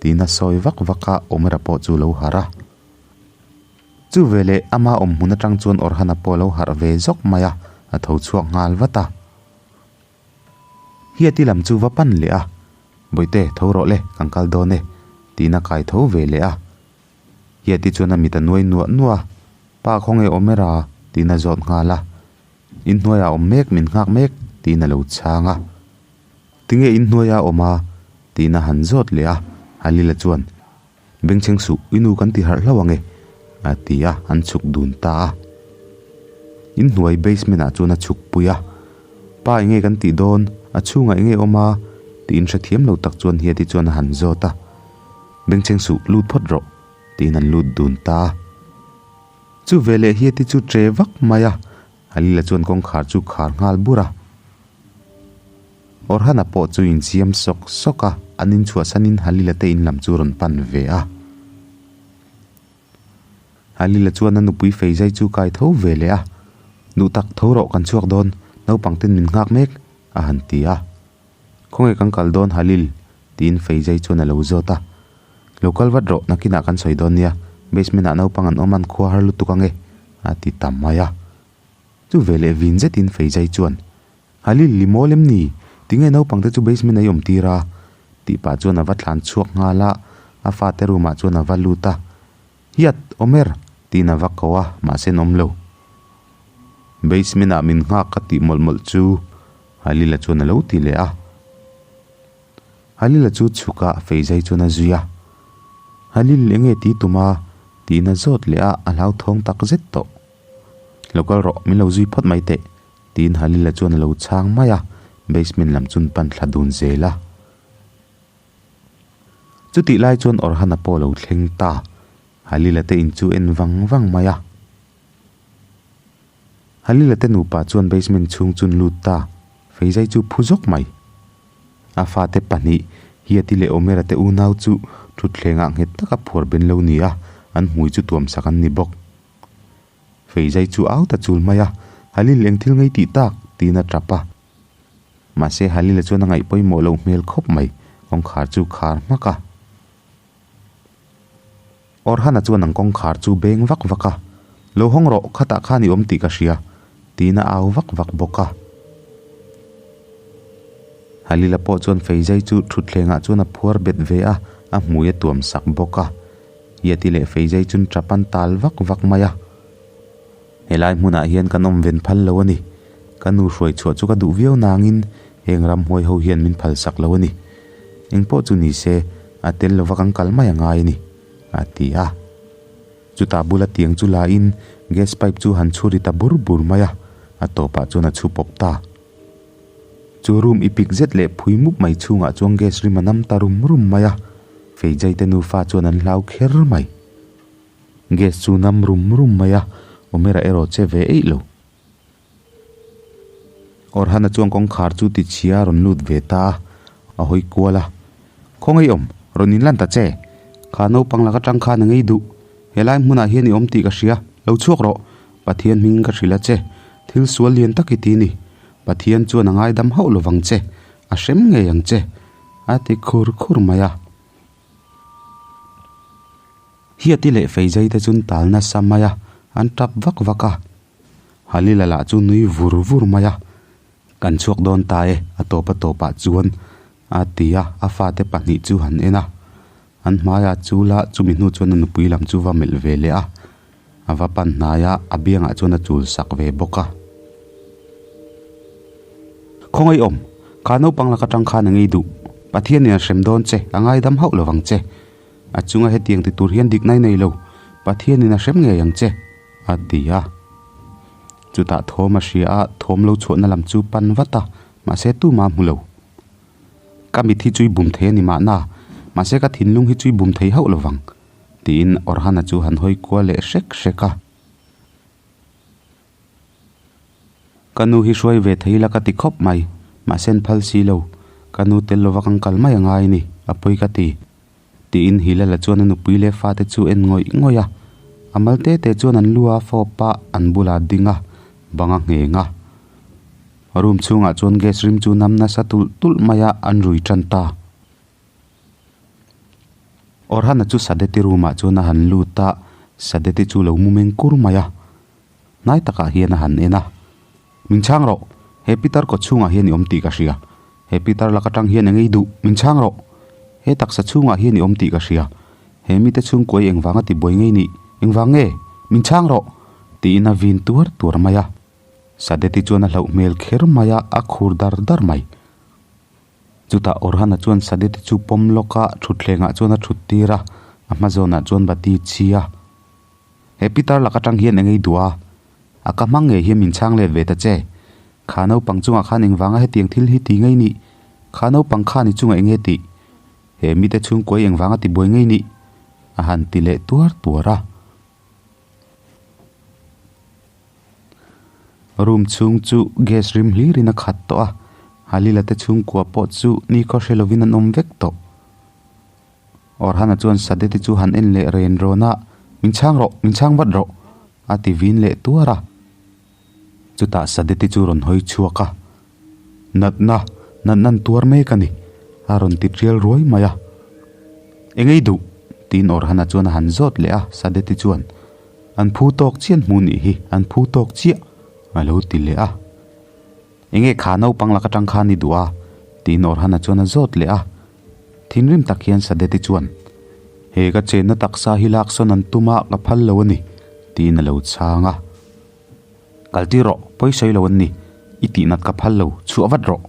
Speaker 2: tiin a sawi vak vak a, Omer-a pawh chu lo harh a. Chu veleh ama awm hmun atang chuan Orhan-a pawh a lo harh ve zawk mai a, a tho chhuak nghal vat a. Hiati lam chu va pan leh a, Bawihte, tho rawh le, kan kal dawn e, tiin a kai tho ve leh a. Hiati chuan a mit a nuai nuah nuah a, Pa khawnge awm e ra? tiin a zawt nghal a. Inhnuaiah a awm mek, min nghak mek, tiin a lo chhang a. Tinge inhnuaiah a awm a? tiin a han zawt leh a. Halila chuan, Bengchheng suh, i nu kan ti harh hlauh ang e, a ti a, an chhuk dun ta a. Inhnuai basement ah chuan a chhuk pui a. Pa enge kan tih dawn? A chhungah enge awm a? tiin hrethiam lo tak chuan Hiati chuan a han zawt a. Bengchheng suh, lut phawt rawh, tiin an lut dun ta a. Chu veleh Hiati chu tre vak mai a, Halila chuan kawngkhar chu khar nghal bur a. Orhana pawh chu insiam sawk sawk a, an inchhuahsanin Halila te in lam chu rawn pan ve a. Halila chuan a nupui Feizai chu kai tho ve leh a, Duh tak tho rawh kan chhuak dawn, naupang ten min nghak mek, a han ti a. Khawnge kan kal dawn Halil? tiin Feizai chuan a lo zawt a. Lo kal vat rawh, nakinah kan sawi dawn nia, basement ah naupang an awm an khua har lutuk ange, a ti ta mai a. Chu veleh vin zetin Feizai chuan, Halil, i mawl em ni? Tinge naupang te chu basement a i awm tir a? Tih pah chuan a va thlan chhuak nghal a, a fate room ah chuan a va lut a. Hiat, Omer! tiin a va ko a, mahse an awm lo. Basement ah min nghak ka tih mawlh mawlh chu Halil-a chuan a lo ti leh a. Halil-a chu chhuk a, Feizai chuan a zui a. Halil, enge ti tum a? tiin a zawt leh a, a hlauthawng tak zet tawh. Lo kal rawh, min lo zui phawt mai teh, tiin Halil-a chuan a lo chhang mai a, basement lam chun pan thla dun zel a. Chutih lai chuan Orhan-a pawh a lo thleng ta, Halil-a te in chu en vang vang mai a. Halil-a te nupa chuan basement chhung chun lut ta, Feizai chu phu zawk mai. A fate pahnih, Hiati leh Omera te unau chu thutthlengah nghet taka phuar ben lo ni a, an hmui chu tuamsak an ni bawk. Feizai chu au ta chul mai a, Halil eng thil ngei tih tak? tiin a tap a. Mahse Halila chuan a ngaih pawimawh loh hmel khawp mai. Kawngkhar chu khar hmak a. Orhana chuan an kawngkhar chu beng vak vak a, Lo hawng rawh, khatah khan i awm tih ka hria, tiin a au vak vak bawk a. Halila pawh chuan Feizai chu thutthlengah chuan a phuar bet ve a, a hmui a tuam sak bawk a. Yati leh Feizai chuan tap an tal vak vak mai a. Helai hmunah hian kan awm ven phal lo a ni. Ka nu hruai chhuah chu ka duh viau nangin heng ramhuai ho hian min phal sak lo a ni. Engpawh chu ni se, a tel lova kan kal mai a ngai a ni, a ti a. Chutah bula tiang chu la in gas pipe chu han chhu ri ta bur bur mai a, a tawpah chuan a chhu pawp ta. Chu room i pik zet leh phui mup mai chhungah chuan gas rim a nam ta rum rum mai a, Feijai te nufa chuan an hlau kher mai. Gas chu nam rum rum mai a, Omera erawh che ve eih lo. Orhana chuan kawngkhar chu ti chhia a rawn lut ve ta a, a hawi kual a. Khawngaih awm, rawn inlan ta che. Kha naupang laka tang khan a ngei duh. Helai hmunah hian i awm tih ka hria, lo chhuak rawh. Pathian hming ka hrilh a che. Thil sual lian tak i ti ni. Pathian chuan a ngaidam hauh lovang che, a hrem ngei ang che, a ti khur khur mai a. Hiati leh Feizai te chuan tal nasa mai a, an tap vak vak a. Halila lah chu nui vur vur mai a, Kan chhuak dawn ta e, a tawp a tawpah chuan a ti a, a fate pahnih chu han en a. An hmaiah chu la chumi hnu chuan a nupui lam chu va melh ve leh a, a va pan hnai a, a biangah chuan a chul sak ve bawk a. Khawngaih awm, kha naupang laka tang khan a ngei duh. Pathianin a hrem dawn che, a ngaidam hauh lovang che. A chunga hetiang ti tur hian dikna i nei lo, Pathianin a hrem ngei ang che, a ti a. Chutah thawm a hria a, thawm lo chhuahna lam chu pan vat a, mahse tumah a hmu lo. Ka mit hi chu i bum thei a ni mahna, mahse ka thinlung hi chu i bum thei hauh lovang, tiin Orhana chu han hawi kual leh hrek hrek a. Ka nu hi hruai ve thei la ka ti khawp mai, mahse an phal si lo. Ka nu tel lova kan kal mai a ngai a ni, a pawi ka ti. Tiin Hilala chuan a nupui leh fate chu en ngawih ngawih a. A mal te te chuan an lu a fawp a, an bulah a ding a, bang a ngheng a. Room chhungah chuan gas rim chu nam nasa tulh tulh mai a, an rui tan ta. Orhana chu Sadeti room ah chuan a han lut a, Sadeti chu lo mu meng kur mai a. Hnai takah hian a han en a, Min chhang rawh, he pitar kaw chhungah hian i awm tih ka hria. He pitar lak atang hian eng ei duh, min chhang rawh. He taksa chhungah hian i awm tih ka hria. He mite chhungkuai engvang a tibuai ngei nih, engvang nge? Min chhang rawh! tiin a vin tuar tuar mai a. Sadeti chuan a hlauh hmel kher mai a, a khur dar dar mai. Chutah Orhana chuan Sadeti chu pawm lawk a, thutthlengah chuan a thut tir a, a hma zawnah chuan bati chhi a. He pitar lak atang hian eng ei duh a, a ka hmang ngei hian min chhang let ve ta che. Kha naupang chungah khan engvanga hetiang thil hi ti ngei nih? Kha naupang khan i chungah enge tih? He mite chhungkuai engvanga ti buai ngei nih? A han ti leh tuar tuar a. Room chhung chu gas rim hlirin a khat tawh a, Halila te chhungkua pawh chu nikhaw hre lovin an awm vek tawh. Orhana chuan Sadeti chu han en leh ren rawn a, Min chhang rawh, min chhang vat rawh, a ti vin leh tuar a. Chutah Sadeti chu rawn hawi chhuak a, Natna, natna an tuar mek a ni, a rawn ti tial ruai mai a. Eng ei duh? tiin Orhana chuan a han zawt leh a, Sadeti chuan, An phu tawk chiah an hmu nih hi, an phu tawk chiah, a lo ti leh a. Enge kha naupang lak atang khan i duh a? tiin Orhana chuan a zawt leh a. Thinrim tak hian Sadeti chuan, He ka chenna taksa hi lak sawn an tum a, ka phal lo a ni, tiin a lo chhang a. Kal tir rawh, pawi sawi lo an ni, i tihnat ka phal lo, chhuah vat rawh,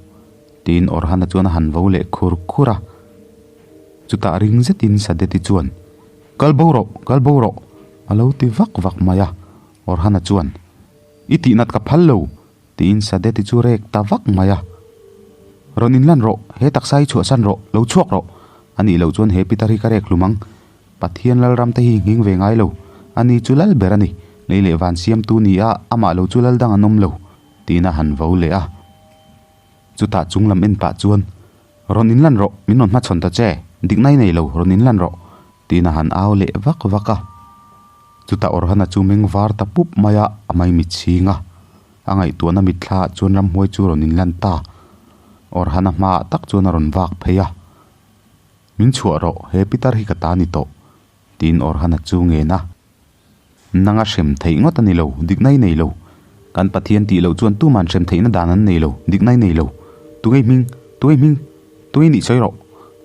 Speaker 2: tiin Orhana chuan a han vo leh khur khur a. Chutah ring zetin Sadeti chuan, Kal bo rawh, kal bo rawh, a lo ti vak vak mai a. Orhana chuan, I tihnat ka phal lo, Tiin Sadeti chu rek ta vak mai a. Rawn inlan rawh, he taksa hi chhuahsan rawh, lo chhuak rawh. A nih loh chuan he pitar hi ka rek hlum ang. Pathian Lalram te hi nghing ve ngai lo. A ni chu lal ber a ni. Lei leh van siamtu ni a, amah lo chu lal dang an awm lo. Tiin a han vo leh a. Chutah chung lam en pah chuan, Rawn inlan rawh, min rawn hmachhawn ta che. Dikna i nei lo, rawn inlan rawh. Tiin a han au leh vak vak a. Chutah Orhana chu meng var ta pup mai a, a maimi chhing a. A ngaihtuahna mitthla ah chuan ramhuai chu rawn inlan ta. Orhana hmaah tak chuan a rawn vak phei a. Min chhuah rawh, he pitar hi ka ta ni tawh, tiin Orhan-a chu ngen a. Nanga hrem theih ngawt a ni lo, dikna i nei lo. Kan Pathian tih loh chuan tuman hrem theihna dan an nei lo, dikna i nei lo. Tunge i hming? Tunge i hming? Tunge i nih sawi rawh?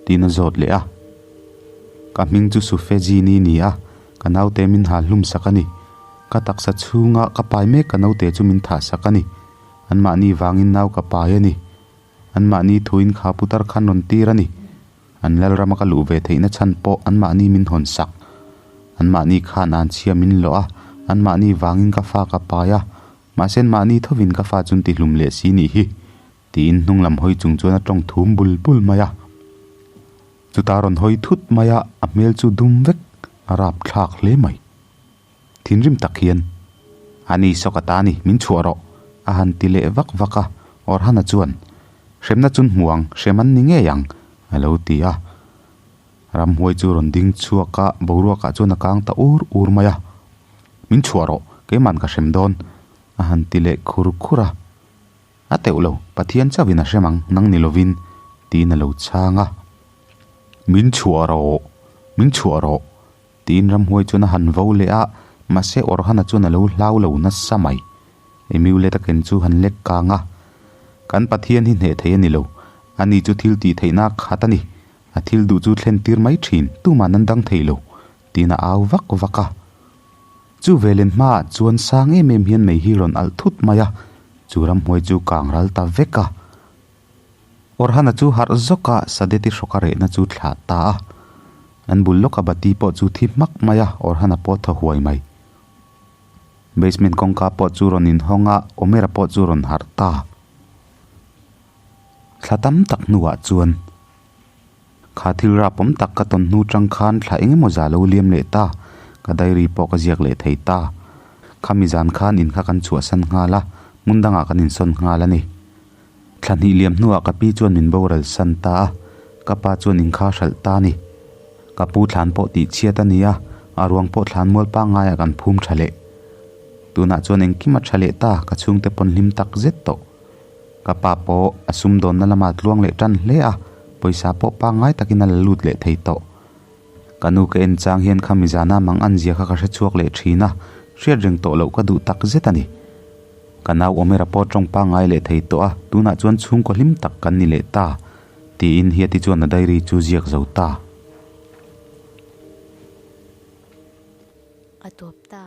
Speaker 2: tiin a zawt leh a. Ka hming chu Sufejini ni a, ka naute min hal hlum sak a ni. Ka taksa chhunga ka pai mek ka naute chu min thah sak a ni. Anmahni vangin nau ka pai a ni. Anmahni thuin kha putar khan rawn tir a ni. An lalrama ka luh ve theihna chhan pawh anmahni min hawn sak. Anmahni khan an chhia min lawh a, anmahni vangin ka fa ka pai a, mahse anmahni thovin ka fa chun tihlum leh si nih hi, tiin hnung lam hawi chung chuan a tawng thum bul bul mai a. Chuta rawn hawi thut mai a, a hmel chu dum vek, a rapthlak hle mai. Thinrim tak hian, A ni saw ka ta ni, min chhuah rawh, a han ti leh vak vak a. Orhana chuan, Hremna chun hmu ang, hrem an ni ngei ang, a lo ti a. Ramhuai chu rawn ding chhuak a, boruakah chuan a kang ta ur ur mai a. Min chhuah rawh, keiman ka hrem dawn, a han ti leh khur khur a. A teuh lo, Pathian chauhin a hrem ang, nang ni lovin, tiin a lo chhang a. Min chhuah rawh, min chhuah rawh, Tiin ramhuai chuan a han vo leh a, mahse Orhana chuan a lo hlau lo nasa mai. Emiulet a ken chu han lek kang a, Kan Pathian hi hneh thei a ni lo, ani chu thil tih theihna a khat a ni, a thil duh chu thlen tir mai thin, tuman an dang thei lo, tiin a au vak vak a. Chu velen hmaah chuan sang em em hian mei hi rawn alh thut mai a, chu ramhuai chu kang ral ta vek a. Orhana chu harh zawk a, Sadeti hrawk a rehna chu thlah ta a. An bul lawka bati pawh chu thi hmak mai a, Orhana pawh thaw huai mai. Basement kawngka pawh chu rawn inhawng a, Omera pawh chu rawn harh ta. Thla tam tak hnuah chuan kha thil rapawm tak ka tawn hnu tang khan thla eng emaw za lo liam leh ta, ka diary pawh ka ziak leh thei ta. Khami zan khan in kha kan chhuahsan nghal a, hmun dangah kan insawn nghal a ni. Thla hnih liam hnuah ka pi chuan min boral san ta a, ka pa chuan inkha hralh ta a ni. Ka pu thlan pawh tih chhiat a ni a, a ruang pawh thlan mual pangaiah kan phum tha leh. Tunah chuan engkim a tha leh ta, ka chhungte pawn hlim tak zet tawh. Ka pa pawh a sumdawnna lamah tluang leh tan hle a, pawisa pawh pangngai takin a la lut leh thei tawh. Ka nu ka en chang hian kha mizana mang an zia kha ka hre chhuak leh thin a, hriat reng tawh loh ka duh tak zet a ni. Ka nau Omera pawh tawng pangngai leh thei tawh a, tunah chuan chhungkaw hlim tak kan ni leh ta, tiin Hiati chuan a diary chu ziak zo ta.
Speaker 1: A tawp ta.